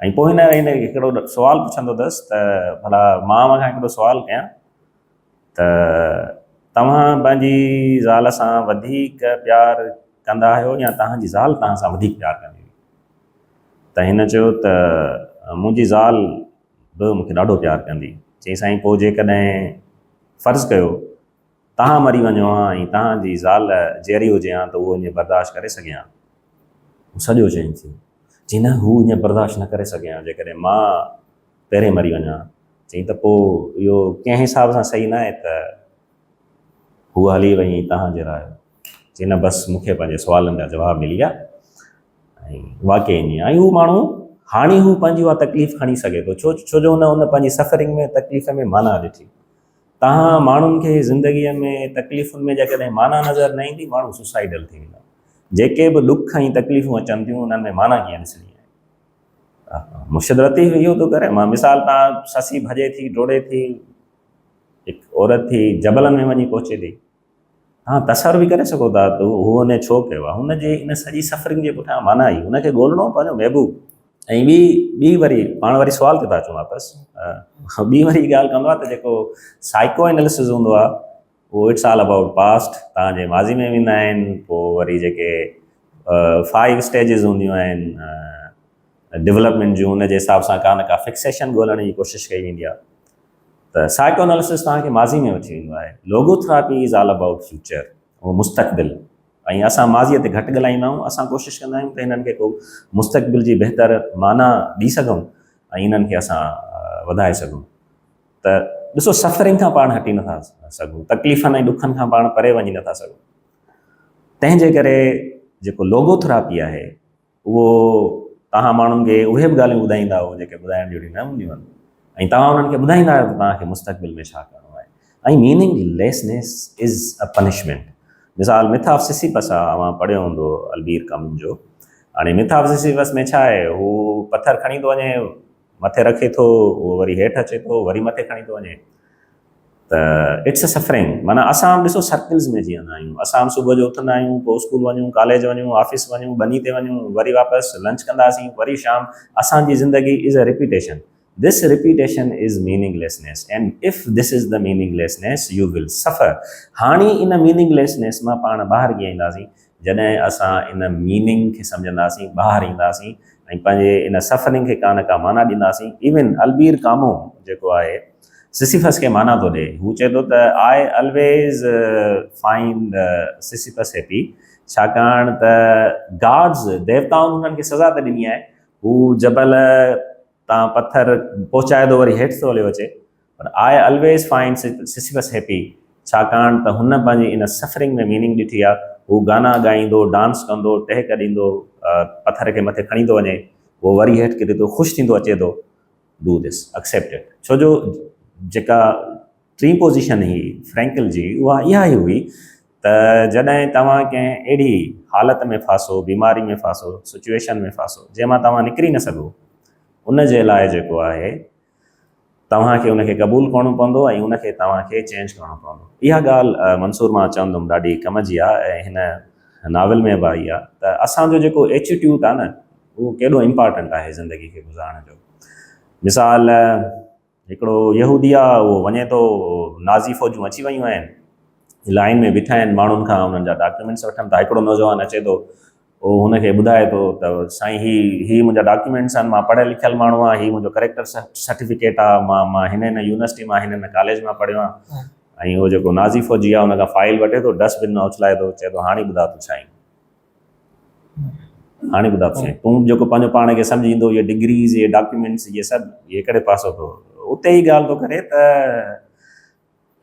Speaker 2: ۽ پوء هن هن کي هڪڙو سوال پڇندو اٿس ته ڀلا مان اوهان کان هڪڙو سوال ڪيان ته توهان پنهنجي زال سان وڌيڪ پيار ڪندا آهيو يا توهان جي زال توهان سان وڌيڪ پيار ڪندي هئي؟ ته هن چيو ته منهنجي زال به مون کي ڏاڍو پيار ڪندي. چيائين سائين پوء جيڪڏهن فرض ڪيو توهان مري وڃو ها ۽ توهان جي زال جيئري هجي ها ته هوء ائين برداشت ڪري سگهي ها؟ هو سڄو چين ٿيو. چيائين نه هو ائين برداشت نه ڪري سگهي ها جيڪڏهن مان پهرين مري وڃان ها. چيائين ته پوء اهو ڪنهن حساب سان صحيح ناهي ته هوء هلي وئي ۽ توهان جيئرا آهيو. چيائين نه بس مون کي پنهنجي سوالن جا جواب ملي ويا ۽ واقعي ائين آهي. ۽ هو ماڻهو هاڻي هو پنهنجي اها تڪليف کڻي سگهي ٿو ڇو ڇو جو هن ان پنهنجي سفرنگ ۾ تڪليف ۾ معنيٰ ڏٺي. توهان ماڻهن کي زندگيء ۾ تڪليفن ۾ جيڪڏهن معنيٰ نظر نه ايندي ماڻهو سوسائيڊل ٿي ويندا. جيڪي به ڏک ۽ تڪليفون اچن ٿيون انهن ۾ معنيٰ ڪيئن ڏسڻي آهي. مرشد لطيف اهو ٿو ڪري. مان مثال تان سسي ڀڄي ٿي ڊوڙي ٿي هڪ عورت ٿي جبلن ۾ وڃي پهچي ٿي. توهان تصور به ڪري سگهو ٿا ته هو ان ڇو ڪيو آهي. هن جي ان سڄي سفرنگ جي پٺيان معنيٰ هئي. هن کي ڳولڻو هو پنهنجو محبوب. ۽ ٻي ٻي وري پاڻ وري سوال تي ٿا اچون واپس. ٻي وري ڳالهه ڪندو آهي ته جيڪو سائيڪو اينالسز هوندو آهي اهو it's all about past, توهان جي ماضي ۾ ويندا آهن. پوء وري جيڪي فائيو اسٽيجز هونديون آهن ڊولپمينٽ جون، ان جي حساب سان ڪا نه ڪا فڪسيشن ڳولڻ جي ڪوشش ڪئي ويندي آهي. ته سائيڪو اناليسس توهان کي ماضي ۾ وٺي ويندو آهي. Logotherapy is all about future, اهو مستقبل. ۽ اسان ماضيء تي گهٽ ڳالهائيندا آهيون، اسان ڪوشش ڪندا آهيون ته هنن کي ڪو مستقبل جي بهتر معنيٰ ڏئي سگهون ۽ انهن کي اسان وڌائي سگهون. ته ڏسو سفرنگ کان پاڻ هٽي نٿا سگهون، تڪليفن ۽ ڏکن کان پاڻ پري وڃي نٿا سگهون. تنهن جي ڪري جيڪو لوگوٿراپي آهي اهو توهان ماڻهن کي اهي به ڳالهيون ٻڌائيندا آهيو جيڪي ٻڌائڻ جهڙيون نه هونديون آهن، ۽ توهان انهن کي ٻڌائيندا آهيو ته توهان کي مستقبل ۾ ڇا ڪرڻو آهي. ۽ meaninglessness is a punishment. مثال مٿ آف سسيپس آهي، اوهان پڙهيو هوندو البير ڪامن جو. هاڻي مٿ آف سسيپس ۾ ڇا آهي، هو پٿر کڻي ٿو وڃي، مٿي رکي ٿو، اهو وري هيٺ اچي ٿو، وري مٿي کڻي ٿو وڃي. ته it's a suffering. معنيٰ اسان به ڏسو سرڪلز ۾ جيئندا آهيون. اسان به صبح جو اٿندا آهيون، پوء اسڪول وڃون، ڪاليج وڃون، آفيس وڃون، ٻني تي وڃون، وري واپس لنچ ڪنداسين، وري شام. اسان جي زندگي is a repetition. This repetition is meaninglessness and if this is the meaninglessness you will suffer. هاڻي ان ميننگ ليسنيس مان پاڻ ٻاهر ڪيئن اينداسين؟ جڏهن اسان ان ميننگ کي سمجهنداسين، ٻاهر اينداسين ۽ پنهنجي ان سفرنگ کي ڪا نه ڪا معنيٰ ڏينداسين. ايون البير ڪامو جيڪو آهي سسيفس کي معنيٰ ٿو ڏئي. هو چئي ٿو ته I always find Sisyphus happy, ڇاڪاڻ ته گاڊز، ديوتائن، هنن کي سزا ته ڏني آهي. هو جبل تان پٿر پهچائي ٿو وري هيٺ ٿو هليو اچي، پر I always find Sisyphus happy, ڇاڪاڻ ته هن پنهنجي ان سفرنگ ۾ ميننگ ڏٺي آهي. هو گانا ڳائيندو، ڊانس ڪندو، ٽهڪ ڏيندو، پٿر کي مٿي کڻي ٿو وڃي، اهو وري هيٺ ڪري ٿو، خوش ٿيندو اچي ٿو. Do this, accept it. ڇو جو جيڪا ٽين پوزيشن هئي فرينڪل جي، اها اها ئي هئي ته جڏهن توهان ڪنهن اهڙي حالت ۾ ڦاسو، بيماري ۾ ڦاسو، سچويشن ۾ ڦاسو، جنهن مان توهان نڪري نه سگهو، ان جي لاء جيڪو آهي توهان کي ان کي قبول ڪرڻو پوندو ۽ ان کي توهان کي چينج ڪرڻو پوندو. اها ڳالهه منصور مان چوندم ڏاڍي ڪم جي آهي ۽ هن ناول ۾ به آئي آهي ته اسان جو جيڪو ايٽيٽيوڊ آهي نه اهو ڪيڏو امپارٽنٽ آهي زندگي کي گذارڻ جو. مثال هڪڙو يهودي آهي، اهو وڃي ٿو، نازي فوجون اچي ويون آهن، لائن ۾ بيٺا آهن، ماڻهن کان انهن جا ڊاڪيومينٽس وٺن ٿا. هڪڙو نوجوان اچي ٿو، اهو هن کي ٻڌائي ٿو ته سائين هي هي منهنجا ڊاڪيومينٽس آهن، مان پڙهيل لکيل ماڻهو آهيان، هي منهنجو ڪريڪٽر سرٽيفڪيٽ آهي، مان مان هن هن يونيورسٽي مان هن هن ڪاليج مان پڙهيو آهيان. ۽ اهو جيڪو نازي فوجي آهي ان کان فائل وٺي ٿو، ڊسٽ بن ۾ اڇلائي ٿو، چئي ٿو هاڻي ٻڌاء تون ڇا آهين، هاڻي ٻڌاء تون ڇا آهين، تون جيڪو پنهنجو پاڻ کي سمجهيندو اهي ڊگريز اهي ڊاڪيومينٽس اهي سڀ اهي ڪهڙي پاسو ٿو. اتي ئي ڳالهه ٿو ڪري ته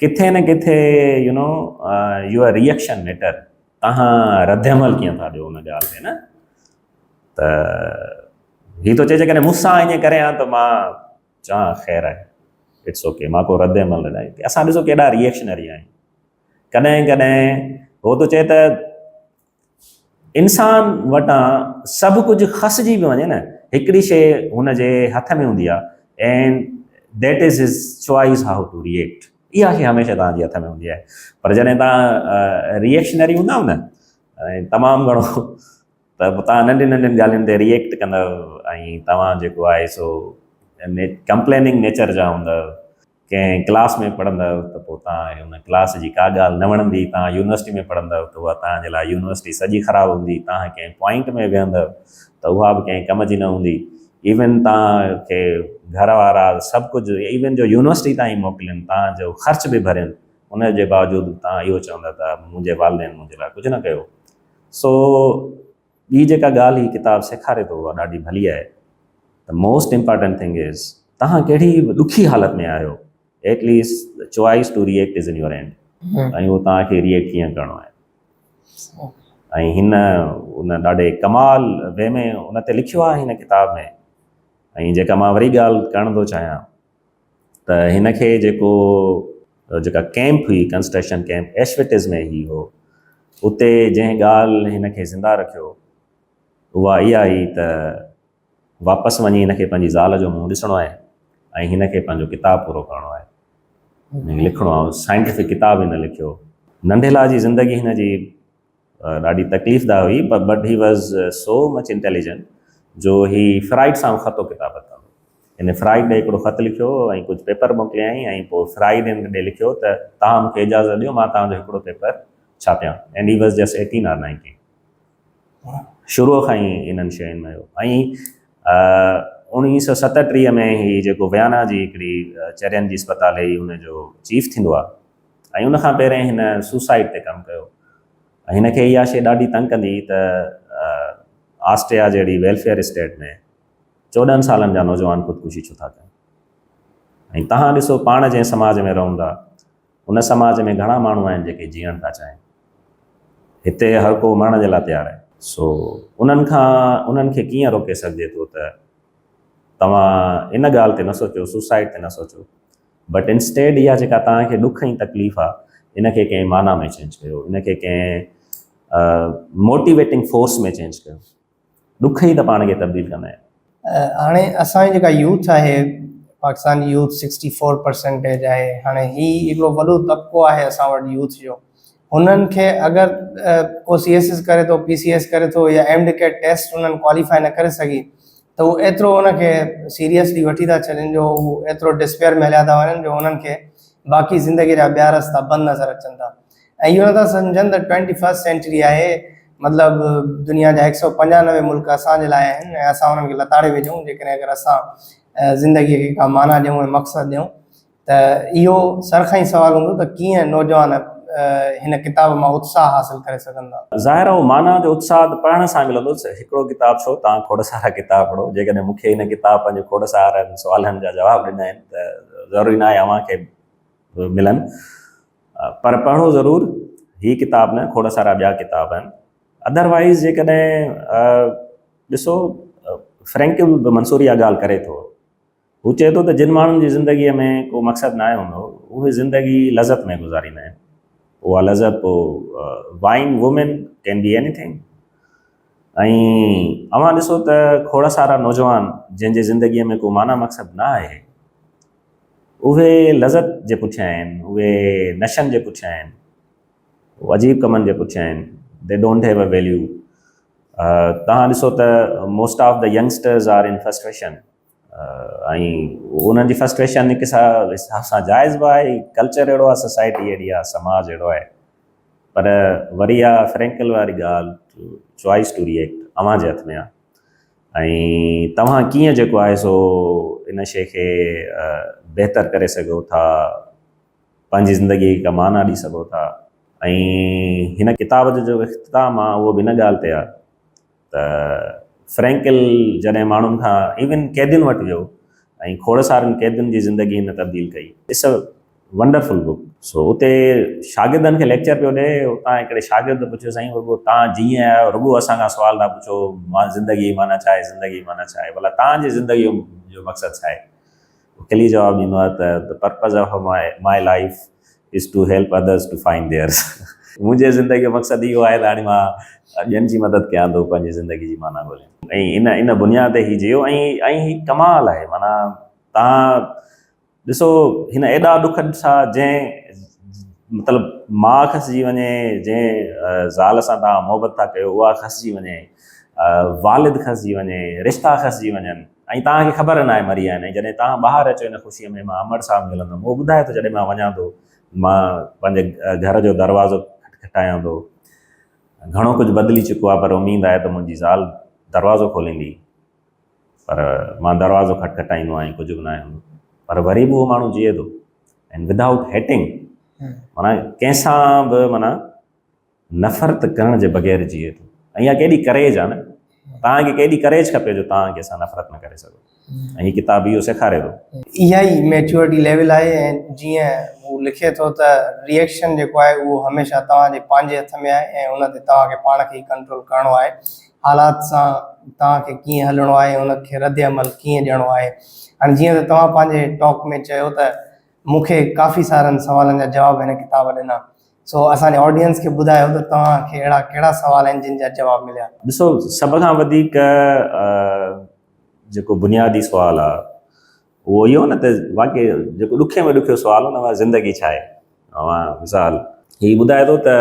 Speaker 2: ڪٿي نه ڪٿي you know your reaction matter, توهان رد عمل ڪيئن ٿا ڏيو ان ڳالهه تي نه. ته هي ٿو چئي جيڪڏهن مون سان ائين ڪري ها ته مان چوان خير آهي، it's okay, مان ڪو رد عمل نه ڏيان. اسان ڏسو ڪيڏا ريئڪشنري آهيون. ڪڏهن ڪڏهن هو ٿو چئي ته انسان وٽان سڀ ڪجهه کسجي به وڃي نه، هڪڙي شيء هن جي هٿ ۾ هوندي آهي and that is his choice how to react. اها شيء هميشه توهان جي هٿ ۾ هوندي آهي. پر جڏهن توهان ريئڪشنري هوندا آهيو نه ۽ تمام گهڻو ته پوء توهان ننڍين ننڍين ڳالهين تي ريئڪٽ ڪندؤ ۽ توهان جيڪو آهي سو ڪمپليننگ نيچر جا هوندؤ. ڪنهن ڪلاس ۾ پڙهندؤ ته پوء توهان کي ان ڪلاس جي ڪا ڳالهه نه وڻندي، توهان يونيورسٽي ۾ پڙهندؤ ته اها توهان جي لاء يونيورسٽي سڄي خراب هوندي، توهان ڪنهن پوائنٽ ۾ ويهندؤ ته اها به ڪنهن ڪم جي نه هوندي، ايون توهان کي گهر وارا سڀ ڪجهه ايون جو يونيورسٽي تائين موڪلين، توهان جو خرچ به ڀرين، ان جي باوجود به توهان اهو چوندؤ ته منهنجي والدين منهنجي لاء ڪجهه نه ڪيو. سو ٻي جيڪا ڳالهه هي ڪتاب سيکاري ٿو اها ڏاڍي ڀلي آهي ته موسٽ امپارٽنٽ ٿنگ از توهان ڪهڙي به ڏکي حالت ۾ آهيو at least choice to react is in your hand ۽ اهو توهان کي ريئيڪٽ ڪيئن ڪرڻو آهي. ۽ هن ان ڏاڍي ڪمال وي ۾ ان تي لکيو آهي هن ڪتاب ۾. ۽ جيڪا مان وري ڳالهه ڪرڻ ٿو چاهيان ته هن کي جيڪو جيڪا ڪيمپ هئي ڪنسٽرڪشن ڪيمپ ايشوٽز ۾ هي هو، اتي جنهن ڳالهه هن کي زنده رکيو اها اها هئي ته واپس وڃي هن کي پنهنجي زال جو منهن ڏسڻو آهي ۽ هن کي پنهنجو ڪتاب پورو ڪرڻو آهي، هن کي لکڻو آهي. سائنٽيفڪ ڪتاب هن لکيو. ننڍي لاء جي زندگي هن جي ڏاڍي تڪليف ده هئي پر but he was so much intelligent جو هي فرائيڊ سان خط و ڪتابت ڪندو. هن فرائيڊ ڏي هڪڙو خط لکيو ۽ ڪجهه پيپر موڪليائين ۽ پوء فرائيڊ هن ڏي لکيو ته توهان مون کي اجازت ڏيو مان توهان جو هڪڙو paper ڇاپيان and he was just 18 or 19 شروع کان ئي انهن شين ۾ هيو ۽ 1937 ۾ هي جيڪو ويانا جي هڪڙي چرين جي اسپتال هئي ان جو چيف ٿيندو آهي ۽ ان کان پهرين هن سوسائيڊ تي ڪم ڪيو ۽ هن کي اها شيء ڏاڍي تنگ ڪندي ته آسٽريا جهڙي ويلفيئر اسٽيٽ ۾ 14 سالن جا نوجوان خودڪشي ڇو ٿا ڪن ۽ تهان ڏسو پاڻ جنهن سماج ۾ رهون ٿا ان سماج ۾ گهڻا ماڻهو آهن جيڪي جيئڻ ٿا چاهين هتي هر ڪو مرڻ جي لاء تيار آهي سو انهن کان انهن کي ڪيئن روڪي سگهجي ٿو ته توهان ان ڳالهه تي نه سوچو سوسائيڊ تي نه سوچو بٽ انسٽيڊ اها جيڪا توهان کي ڏک ۽ تڪليف آهي ان کي ڪنهن معنيٰ ۾ چينج ڪيو ان کي ڪنهن موٽيويٽنگ فورس ۾ چينج ڪيو ڏک ئي ته پاڻ کي تبديل ڪندا آهن.
Speaker 1: هاڻي اسان جي جيڪا يوٿ آهي پاڪستان جي يوٿ 64 پرسنٽيج آهي هاڻي هي هڪڙو وڏو طبقو آهي اسان وٽ يوٿ جو هنن کي اگر ڪو سي ايس ايس ڪري ٿو پي سي ايس ڪري ٿو يا ايم ڊي ڪيٽ ٽيسٽ انهن ڪواليفائي نه ڪري سگهي ته هو ايترو ان کي سيريسلي وٺي ٿا ڇڏين جو هو ايترو ڊسپيئر ۾ هليا ٿا وڃن جو انهن کي باقي زندگي جا ٻيا رستا بند نظر اچن ٿا ۽ اهو نٿا سمجهن ته ٽوئنٽي فرسٽ سينچري آهي مطلب دنيا جا هڪ سئو پنجانوي ملڪ اسان جي لاء آهن ۽ اسان انهن کي لتاڙي وجهون جيڪڏهن اگر اسان زندگي کي ڪا معنيٰ ڏيون ۽ مقصد ڏيون ته اهو سر کان ئي سوال هوندو ته ڪيئن نوجوان هن ڪتاب مان اتساهه حاصل ڪري سگهندا.
Speaker 2: ظاهر آهي اهو معنيٰ جو اتساهه ته پڙهڻ سان ملندو. هڪڙو ڪتاب ڇو توهان کوڙ سارا ڪتاب پڙهو. جيڪڏهن مون کي هن ڪتاب پنهنجي کوڙ سارن سوالن جا جواب ڏنا آهن ته ضروري ناهي اوهان کي ملن. پر پڙهو ضرور هي ڪتاب نه کوڙ سارا ٻيا ڪتاب آهن ادروائز جيڪڏهن ڏسو فرينڪل به منصوري اها ڳالهه ڪري ٿو هو چئي ٿو ته جن ماڻهن جي زندگيء ۾ ڪو مقصد ناهي هوندو اهي زندگي لذت ۾ گذاريندا آهن اها لذت پوء wine women can be anything ۽ اوهان ڏسو ته کوڙ سارا نوجوان جن جي زندگيء ۾ ڪو معنيٰ مقصد نه آهي اهي لذت جي پٺيان آهن، اهي نشن جي پٺيان آهن، اهي عجيب ڪمن جي پٺيان آهن، They don't have a value. توهان ڏسو ته most of the youngsters are in frustration ۽ انهن جي فرسٽريشن هڪ حساب سان جائز به آهي، ڪلچر اهڙو آهي، سوسائٽي اهڙي آهي، سماج اهڙو آهي، پر وري اها فرينڪل واري ڳالهه چوائس ٽو ريئيڪٽ اوهان جي هٿ ۾ آهي. ۽ توهان ڪيئن جيڪو آهي سو ان شيء کي بهتر ڪري سگهو ٿا پنهنجي زندگي کي ڪا معنيٰ ڏئي سگهو ٿا ۽ هن ڪتاب جو جيڪو اختتام آهي اهو به ان ڳالهه تي آهي ته فرينڪل جڏهن ماڻهن کان ايون قيدين وٽ ويو ۽ کوڙ سارن قيدين جي زندگي هن تبديل ڪئي it's a wonderful book. سو اتي شاگردن کي ليڪچر پيو ڏئي، اتان هڪڙي شاگرد پڇيو سائين رڳو تان جيئن آيا آهيو رڳو اسان کان سوال ٿا پڇو مان زندگي جي معنيٰ ڇا آهي زندگي جي معنيٰ ڇا آهي ڀلا تان جي زندگي جو مقصد ڇا آهي؟ هو کلي جواب ڏيندو آهي ته the purpose of my life is to help others to find theirs منهنجي زندگي جو مقصد اهو آهي ته هاڻي مان ٻين جي مدد ڪيان ٿو پنهنجي زندگي جي معنيٰ ڳولين ۽ ان ان بنياد تي هي جيو ۽ ۽ هي ڪمال آهي معنيٰ تان ڏسو هن ايڏا ڏک ڏٺا جنهن مطلب ماء کسجي وڃي جنهن زال سان توهان محبت ٿا ڪيو اها کسجي وڃي والد کسجي وڃي رشتا کسجي وڃن ۽ توهان کي خبر ناهي مري ويا آهن ۽ جڏهن توهان ٻاهر اچو ان خوشيء ۾ مان امڙ صاحب ملندم اهو ٻڌائي ٿو جڏهن مان وڃان ٿو مان پنهنجي گهر جو دروازو کٽکٽايان ٿو گهڻو ڪجهه بدلي چڪو آهي پر اميد آهي ته منهنجي زال دروازو کوليندي پر مان دروازو کٽکٽائيندو آهيان ڪجهه به ناهي هوندو پر وري به اهو ماڻهو جيئي ٿو ۽ ودائوٽ هيٽنگ معنيٰ ڪنهن سان به معنيٰ نفرت ڪرڻ جي بغير جيئي ٿو ۽ اها ڪيڏي ڪريج آهي نه توهان کي ڪيڏي ڪريج کپي جو توهان ڪنهن سان نفرت نه ڪري سگهو ۽ هي ڪتاب اهو سيکاري ٿو.
Speaker 1: اها ئي ميچوئرٽي ليول آهي ۽ جيئن هو لکي ٿو ته ريئيڪشن جيڪو آهي اهو هميشه توهان جي پنهنجي هٿ ۾ آهي ۽ ان تي توهان کي پاڻ کي ئي ڪنٽرول ڪرڻو آهي حالات سان توهان کي ڪيئن هلڻو آهي ان کي رد عمل ڪيئن ڏيڻو آهي. هاڻي جيئن ته توهان پنهنجي ٽاڪ ۾ چيو ته مون کي ڪافي سارن سوالن جا جواب هن ڪتاب ڏنا سو اسان جي آڊينس کي ٻڌايو ته توهان کي اهڙا ڪهڙا سوال آهن جن جا جواب مليا.
Speaker 2: ڏسو سڀ کان وڌيڪ جيڪو بنيادي سوال آهي اهو اهو نه ته واقعي جيڪو ڏکي ۾ ڏکيو سوال هو نه اها زندگي ڇا آهي؟ اوهان مثال هي ٻڌائي ٿو ته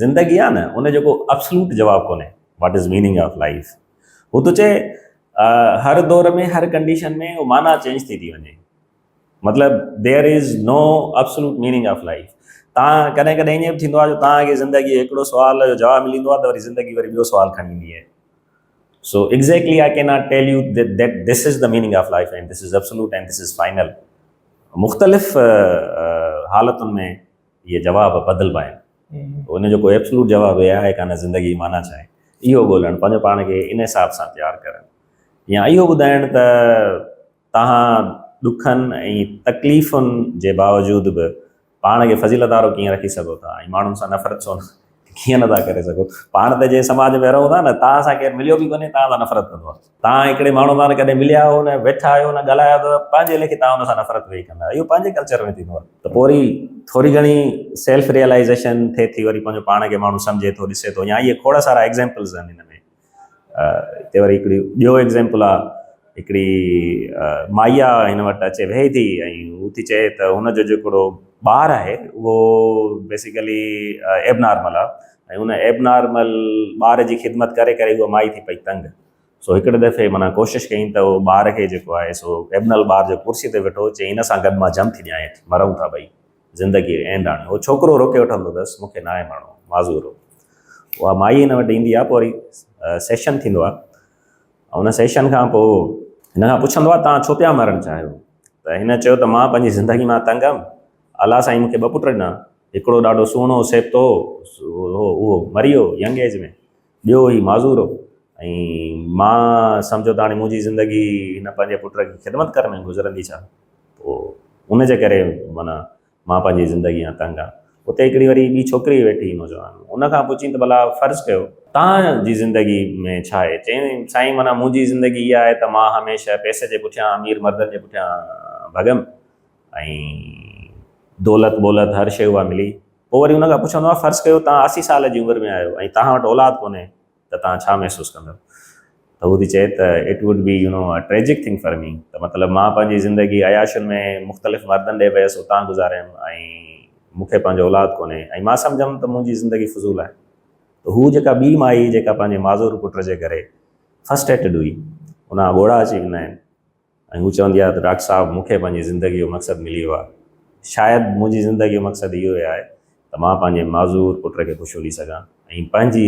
Speaker 2: زندگي آهي نه ان جو ڪو ابسلوٽ جواب ڪونهي what is meaning of life هو ٿو چئي. هر دور ۾ هر ڪنڊيشن ۾ اهو معنيٰ چينج ٿي ٿي وڃي. مطلب there is no absolute meaning of life. تان ڪڏهن ڪڏهن ائين به ٿيندو آهي جو توهان کي زندگي جو هڪڙو سوال جو جواب ملي ويندو آهي ته وري زندگي وري ٻيو سوال کڻي ايندي آهي. So exactly I can not tell you that this is the meaning of life and this is absolute and this is final. مختلف حالتن ۾ اهي جواب بدلبا آهن. ان جو ڪو ايبسلوٽ جواب اهي آهي ڪانه زندگي جي معنيٰ ڇا آهي. اهو ڳولڻ پنهنجو پاڻ کي ان حساب سان تيار ڪرڻ يا اهو ٻڌائڻ ته توهان ڏکن ۽ تڪليفن جي باوجود به پاڻ کي فضيلت وارو ڪيئن رکي سگهو ٿا ۽ ماڻهن سان نفرت ڇو ڪيئن نٿا ڪري سگهو. پاڻ ته جنهن سماج ۾ رهون ٿا نه توهان سان ڪير مليو به ڪونهي توهان سان نفرت ڪندو آهي. توهان هڪڙي ماڻهو سان ڪڏهن مليا آهيو نه ويٺا آهيو نه ڳالهايا اٿو پنهنجي ليکي توهان ان سان نفرت ويهي ڪندا اهو پنهنجي ڪلچر ۾ ٿيندو آهي ته پوء وري ٿوري گهڻي سيلف ريئلائيزيشن ٿئي ٿي وري پنهنجو پاڻ کي ماڻهو سمجهي ٿو ڏسي ٿو يا اهي کوڙ سارا ايگزامپلز آهن هن ۾ هتي وري هڪڙي ٻيو ايگزامپل آهي هڪڙي مائي آ هن وٽ اچي ويهي ٿي ۽ هو ٿي چئي ته هن جو جيڪڙو ٻار آهي اهو بيسيڪلي ايب نارمل آ ۽ ان ايب نارمل ٻار جي خدمت ڪري ڪري هوء مائي ٿي پئي تنگ سو هڪڙي دفعي معنيٰ ڪوشش ڪيائين ته اهو ٻار کي جيڪو آهي سو ايبنل ٻار جو ڪرسي تي ويٺو چيائين هن سان گڏ مان جم ٿي ڏيان هيٺ مرون ٿا ٻئي زندگي اينڊ آڻي اهو ڇوڪرو روڪي وٺندو اٿس مون کي ناهي مرڻو معذور هو اها مائي هن وٽ ايندي آهي پوء وري سيشن ٿيندو آهي ان سيشن کان پوء هن کان پڇندو آهي توهان ڇو پيا مرڻ چاهيو ته هن چيو ته مان پنهنجي زندگي مان تنگ هيم الله سائين مون کي ٻه پٽ ڏنا هڪڙو ڏاڍو سهڻو سيبتو هو اهو مري ويو ينگ ايج ۾ ٻيو هي معذور هو ۽ مان سمجهو ته هاڻي منهنجي زندگي هن پنهنجي پٽ کي خدمت ڪرڻ ۾ گذرندي ڇا پوء ان جي ڪري معنيٰ مان پنهنجي زندگي کان تنگ آهيان. اتي هڪڙي وري ٻي ڇوڪري ويٺي هئي نوجوان. ان کان پڇين ته ڀلا فرض ڪيو. توهان جي زندگي ۾ ڇا آهي؟ چيائين سائين معنيٰ منهنجي زندگي اها آهي ته مان هميشه پئسي جي پٺيان امير مردن جي پٺيان ڀڳم ۽ دولت ٻولت هر شيء اها ملي. پوء وري ان کان پڇندو آهي فرض ڪيو توهان 80 سال جي عمر ۾ آهيو ۽ توهان وٽ اولاد ڪونهي ته توهان ڇا محسوس ڪندؤ؟ ته هو ٿي چئي ته it would be you know a tragic thing for me ته مطلب مان پنهنجي زندگي عياشين ۾ مختلف مردن ڏي ويس اتان گذاريم ۽ مون کي پنهنجو اولاد ڪونهي ۽ مان سمجهيم ته منهنجي زندگي فضول آهي ته هو جيڪا ٻي مائي جيڪا پنهنجي معذور پٽ جي ڪري فرسٽريٽڊ هئي ان کان ڳوڙها اچي ويندا آهن ۽ هو چوندي آهي ته ڊاڪٽر صاحب مون کي پنهنجي زندگي جو مقصد ملي ويو آهي. شايد منهنجي زندگي جو مقصد اهو ئي آهي ته مان پنهنجي معذور پٽ کي خوشيون ڏئي سگهان ۽ پنهنجي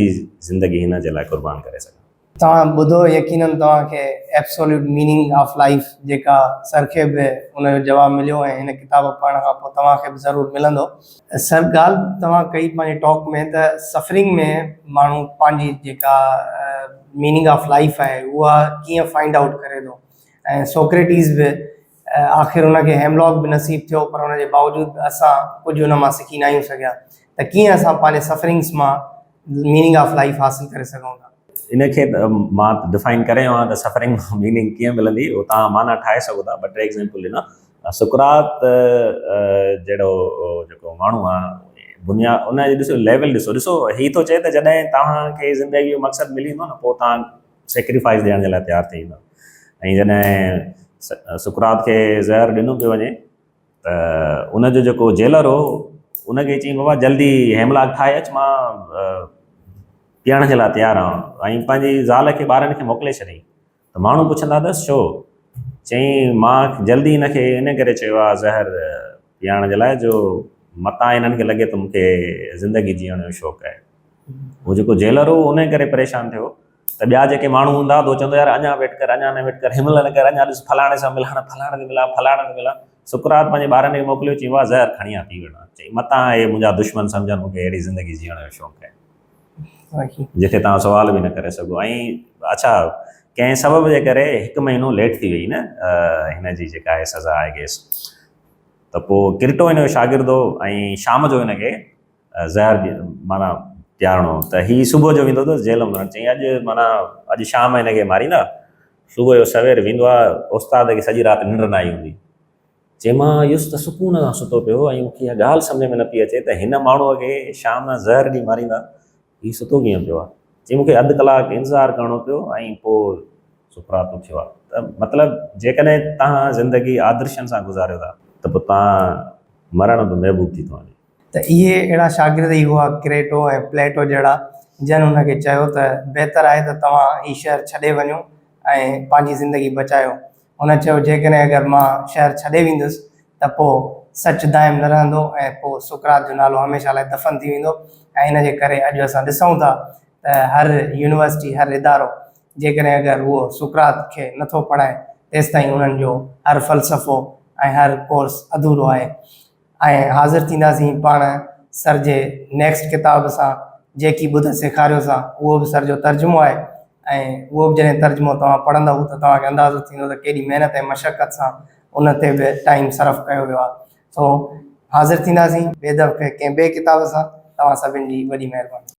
Speaker 2: زندگي هن جي لاء قربان ڪري سگهان.
Speaker 1: توهان ٻڌو يقينن توهان کي ايبسوليوٽ ميننگ آف لائيف جيڪا سر کي به ان جو جواب مليو ۽ هن ڪتاب پڙهڻ کان پوء توهان کي به ضرور ملندو. سر ڳالهه توهان ڪئي پنهنجي ٽاڪ ۾ ته سفرنگ ۾ ماڻهو پنهنجي جيڪا ميننگ آف لائيف آهي اها ڪيئن فائنڊ آئوٽ ڪري ٿو ۽ سوڪريٽيز به آخر ان کي هيملاڪ به نصيب ٿيو پر ان جي باوجود به اسان ڪجهه ان مان سکي ناهيون سگهيا ته ڪيئن اسان پنهنجي سفرنگس مان ميننگ آف لائيف حاصل ڪري سگهون ٿا.
Speaker 2: ان کي ته مان ڊفائن ڪري ويو آهيان ته سفرنگ مان ميننگ ڪيئن ملندي اهو توهان معنيٰ ٺاهي سگهو ٿا ٻه ٽي ايگزامپل ڏنا سقراط جهڙو جيڪو ماڻهو آهي بنياد ان جي ڏسو ليول ڏسو ڏسو هي ٿو چئي ته جڏهن توهان کي زندگي جو مقصد ملي ويندو نه پوء توهان سيڪريفائس ڏيڻ جي لاء تيار ٿي ويندو ۽ جڏهن سقراط کي زهر ڏنو پيو وڃي ته ان جو جيڪو جيلر هو ان کي چيائين بابا جلدي هيملاڪ ٺاهي اچ مان پيئڻ جي لاء تيار آهيان ۽ پنهنجي زال کي ٻارن کي موڪلي ڇڏيائين ته ماڻهو پڇندا اٿس ڇو؟ چيائين مان جلدي هن کي ان ڪري چيو آهي زهر پيارڻ جي لاء جو متان هنن کي لڳي ته مون کي زندگي جيئڻ جو شوق آهي. هو جيڪو جيلر هو ان ڪري پريشان ٿيو ته ٻيا جيڪي ماڻهو هوندا ته هو چوندو يار اڃا ويٽ ڪر اڃا نه ويٽ ڪر هن مهل نه ڪر اڃا ڏس فلاڻي سان ملان فلاڻي سان ملان فلاڻي سان ملان سقراط پنهنجي ٻارن کي موڪليو چيائين واهه زهر کڻي آ پي وٺان چيائين متان اهي منهنجا دشمن سمجهن مون کي اهڙي زندگي جيئڻ جو شوق آهي. جتي توهان سوال به نه ڪري سگهو ۽ اڇا ڪنهن سبب جي ڪري هڪ مهينو ليٽ ٿي وئي نه هن جي جيڪا آهي سزا آئي گيس ته پوء ڪرٽو هن جو شاگرد هو ۽ شام جو هن کي زهر معنيٰ پيارڻو ته هي صبح جو ويندو اٿس جيل ۾ چئي اڄ معنيٰ اڄ شام هن کي ماريندا صبح جو سوير ويندو آهي استاد کي سڄي رات ننڊ نه آئي هوندي چي مان يس ته سڪون سان ستو پيو هو ۽ مون کي اها ڳالهه سمجهه ۾ نه پئي اچي ته هن ماڻهوء کي شام زهر ڏئي ماريندا، هي ستو ڪيئن پيو آهي؟ چي مون کي اڌ ڪلاڪ انتظار ڪرڻو پيو ۽ پوء سقراط اٿيو آهي. ته مطلب جيڪڏهن توهان زندگي آدرشن سان گذاريو ٿا ته پوء توهان مرڻ به محبوب ٿي ٿو وڃي.
Speaker 1: ته اهي اهڙا شاگرد ئي هئا ڪريٽو ۽ پليٽو جهڙا جن هن کي چيو ته بهتر آهي ته توهان هي شهر ڇڏي وڃو. ۽ پنهنجي زندگي بچايو. هن چيو جيڪڏهن اگر مان شهر ڇڏي ويندس ته پوء سچ دائم نه رهندو ۽ پوء سقراط جو نالو هميشه لاء دفن ٿي ويندو ۽ ان جي ڪري اڄ اسان ڏسون ٿا ته هر يونيورسٽي هر ادارو جيڪڏهن اگر اهو سقراط کي نٿو پڙهائي تيستائين انهن جو هر فلسفو ۽ هر ڪورس اڌورو آهي. ۽ حاضر ٿينداسين پاڻ سر جي نيڪسٽ ڪتاب سان جيڪي ٻڌ سيکاريو سان اهو به سر جو ترجمو آهي ۽ اهو به جڏهن ترجمو توهان پڙهندؤ ته توهان کي اندازو ٿيندو ته ڪيڏي محنت ۽ مشقت سان ان تي به ٽائيم صرف ڪيو ويو آهي سو حاضر ٿينداسين ٻئي دفعي ڪنهن ٻئي ڪتاب سان توهان سڀن جي وڏي مهرباني.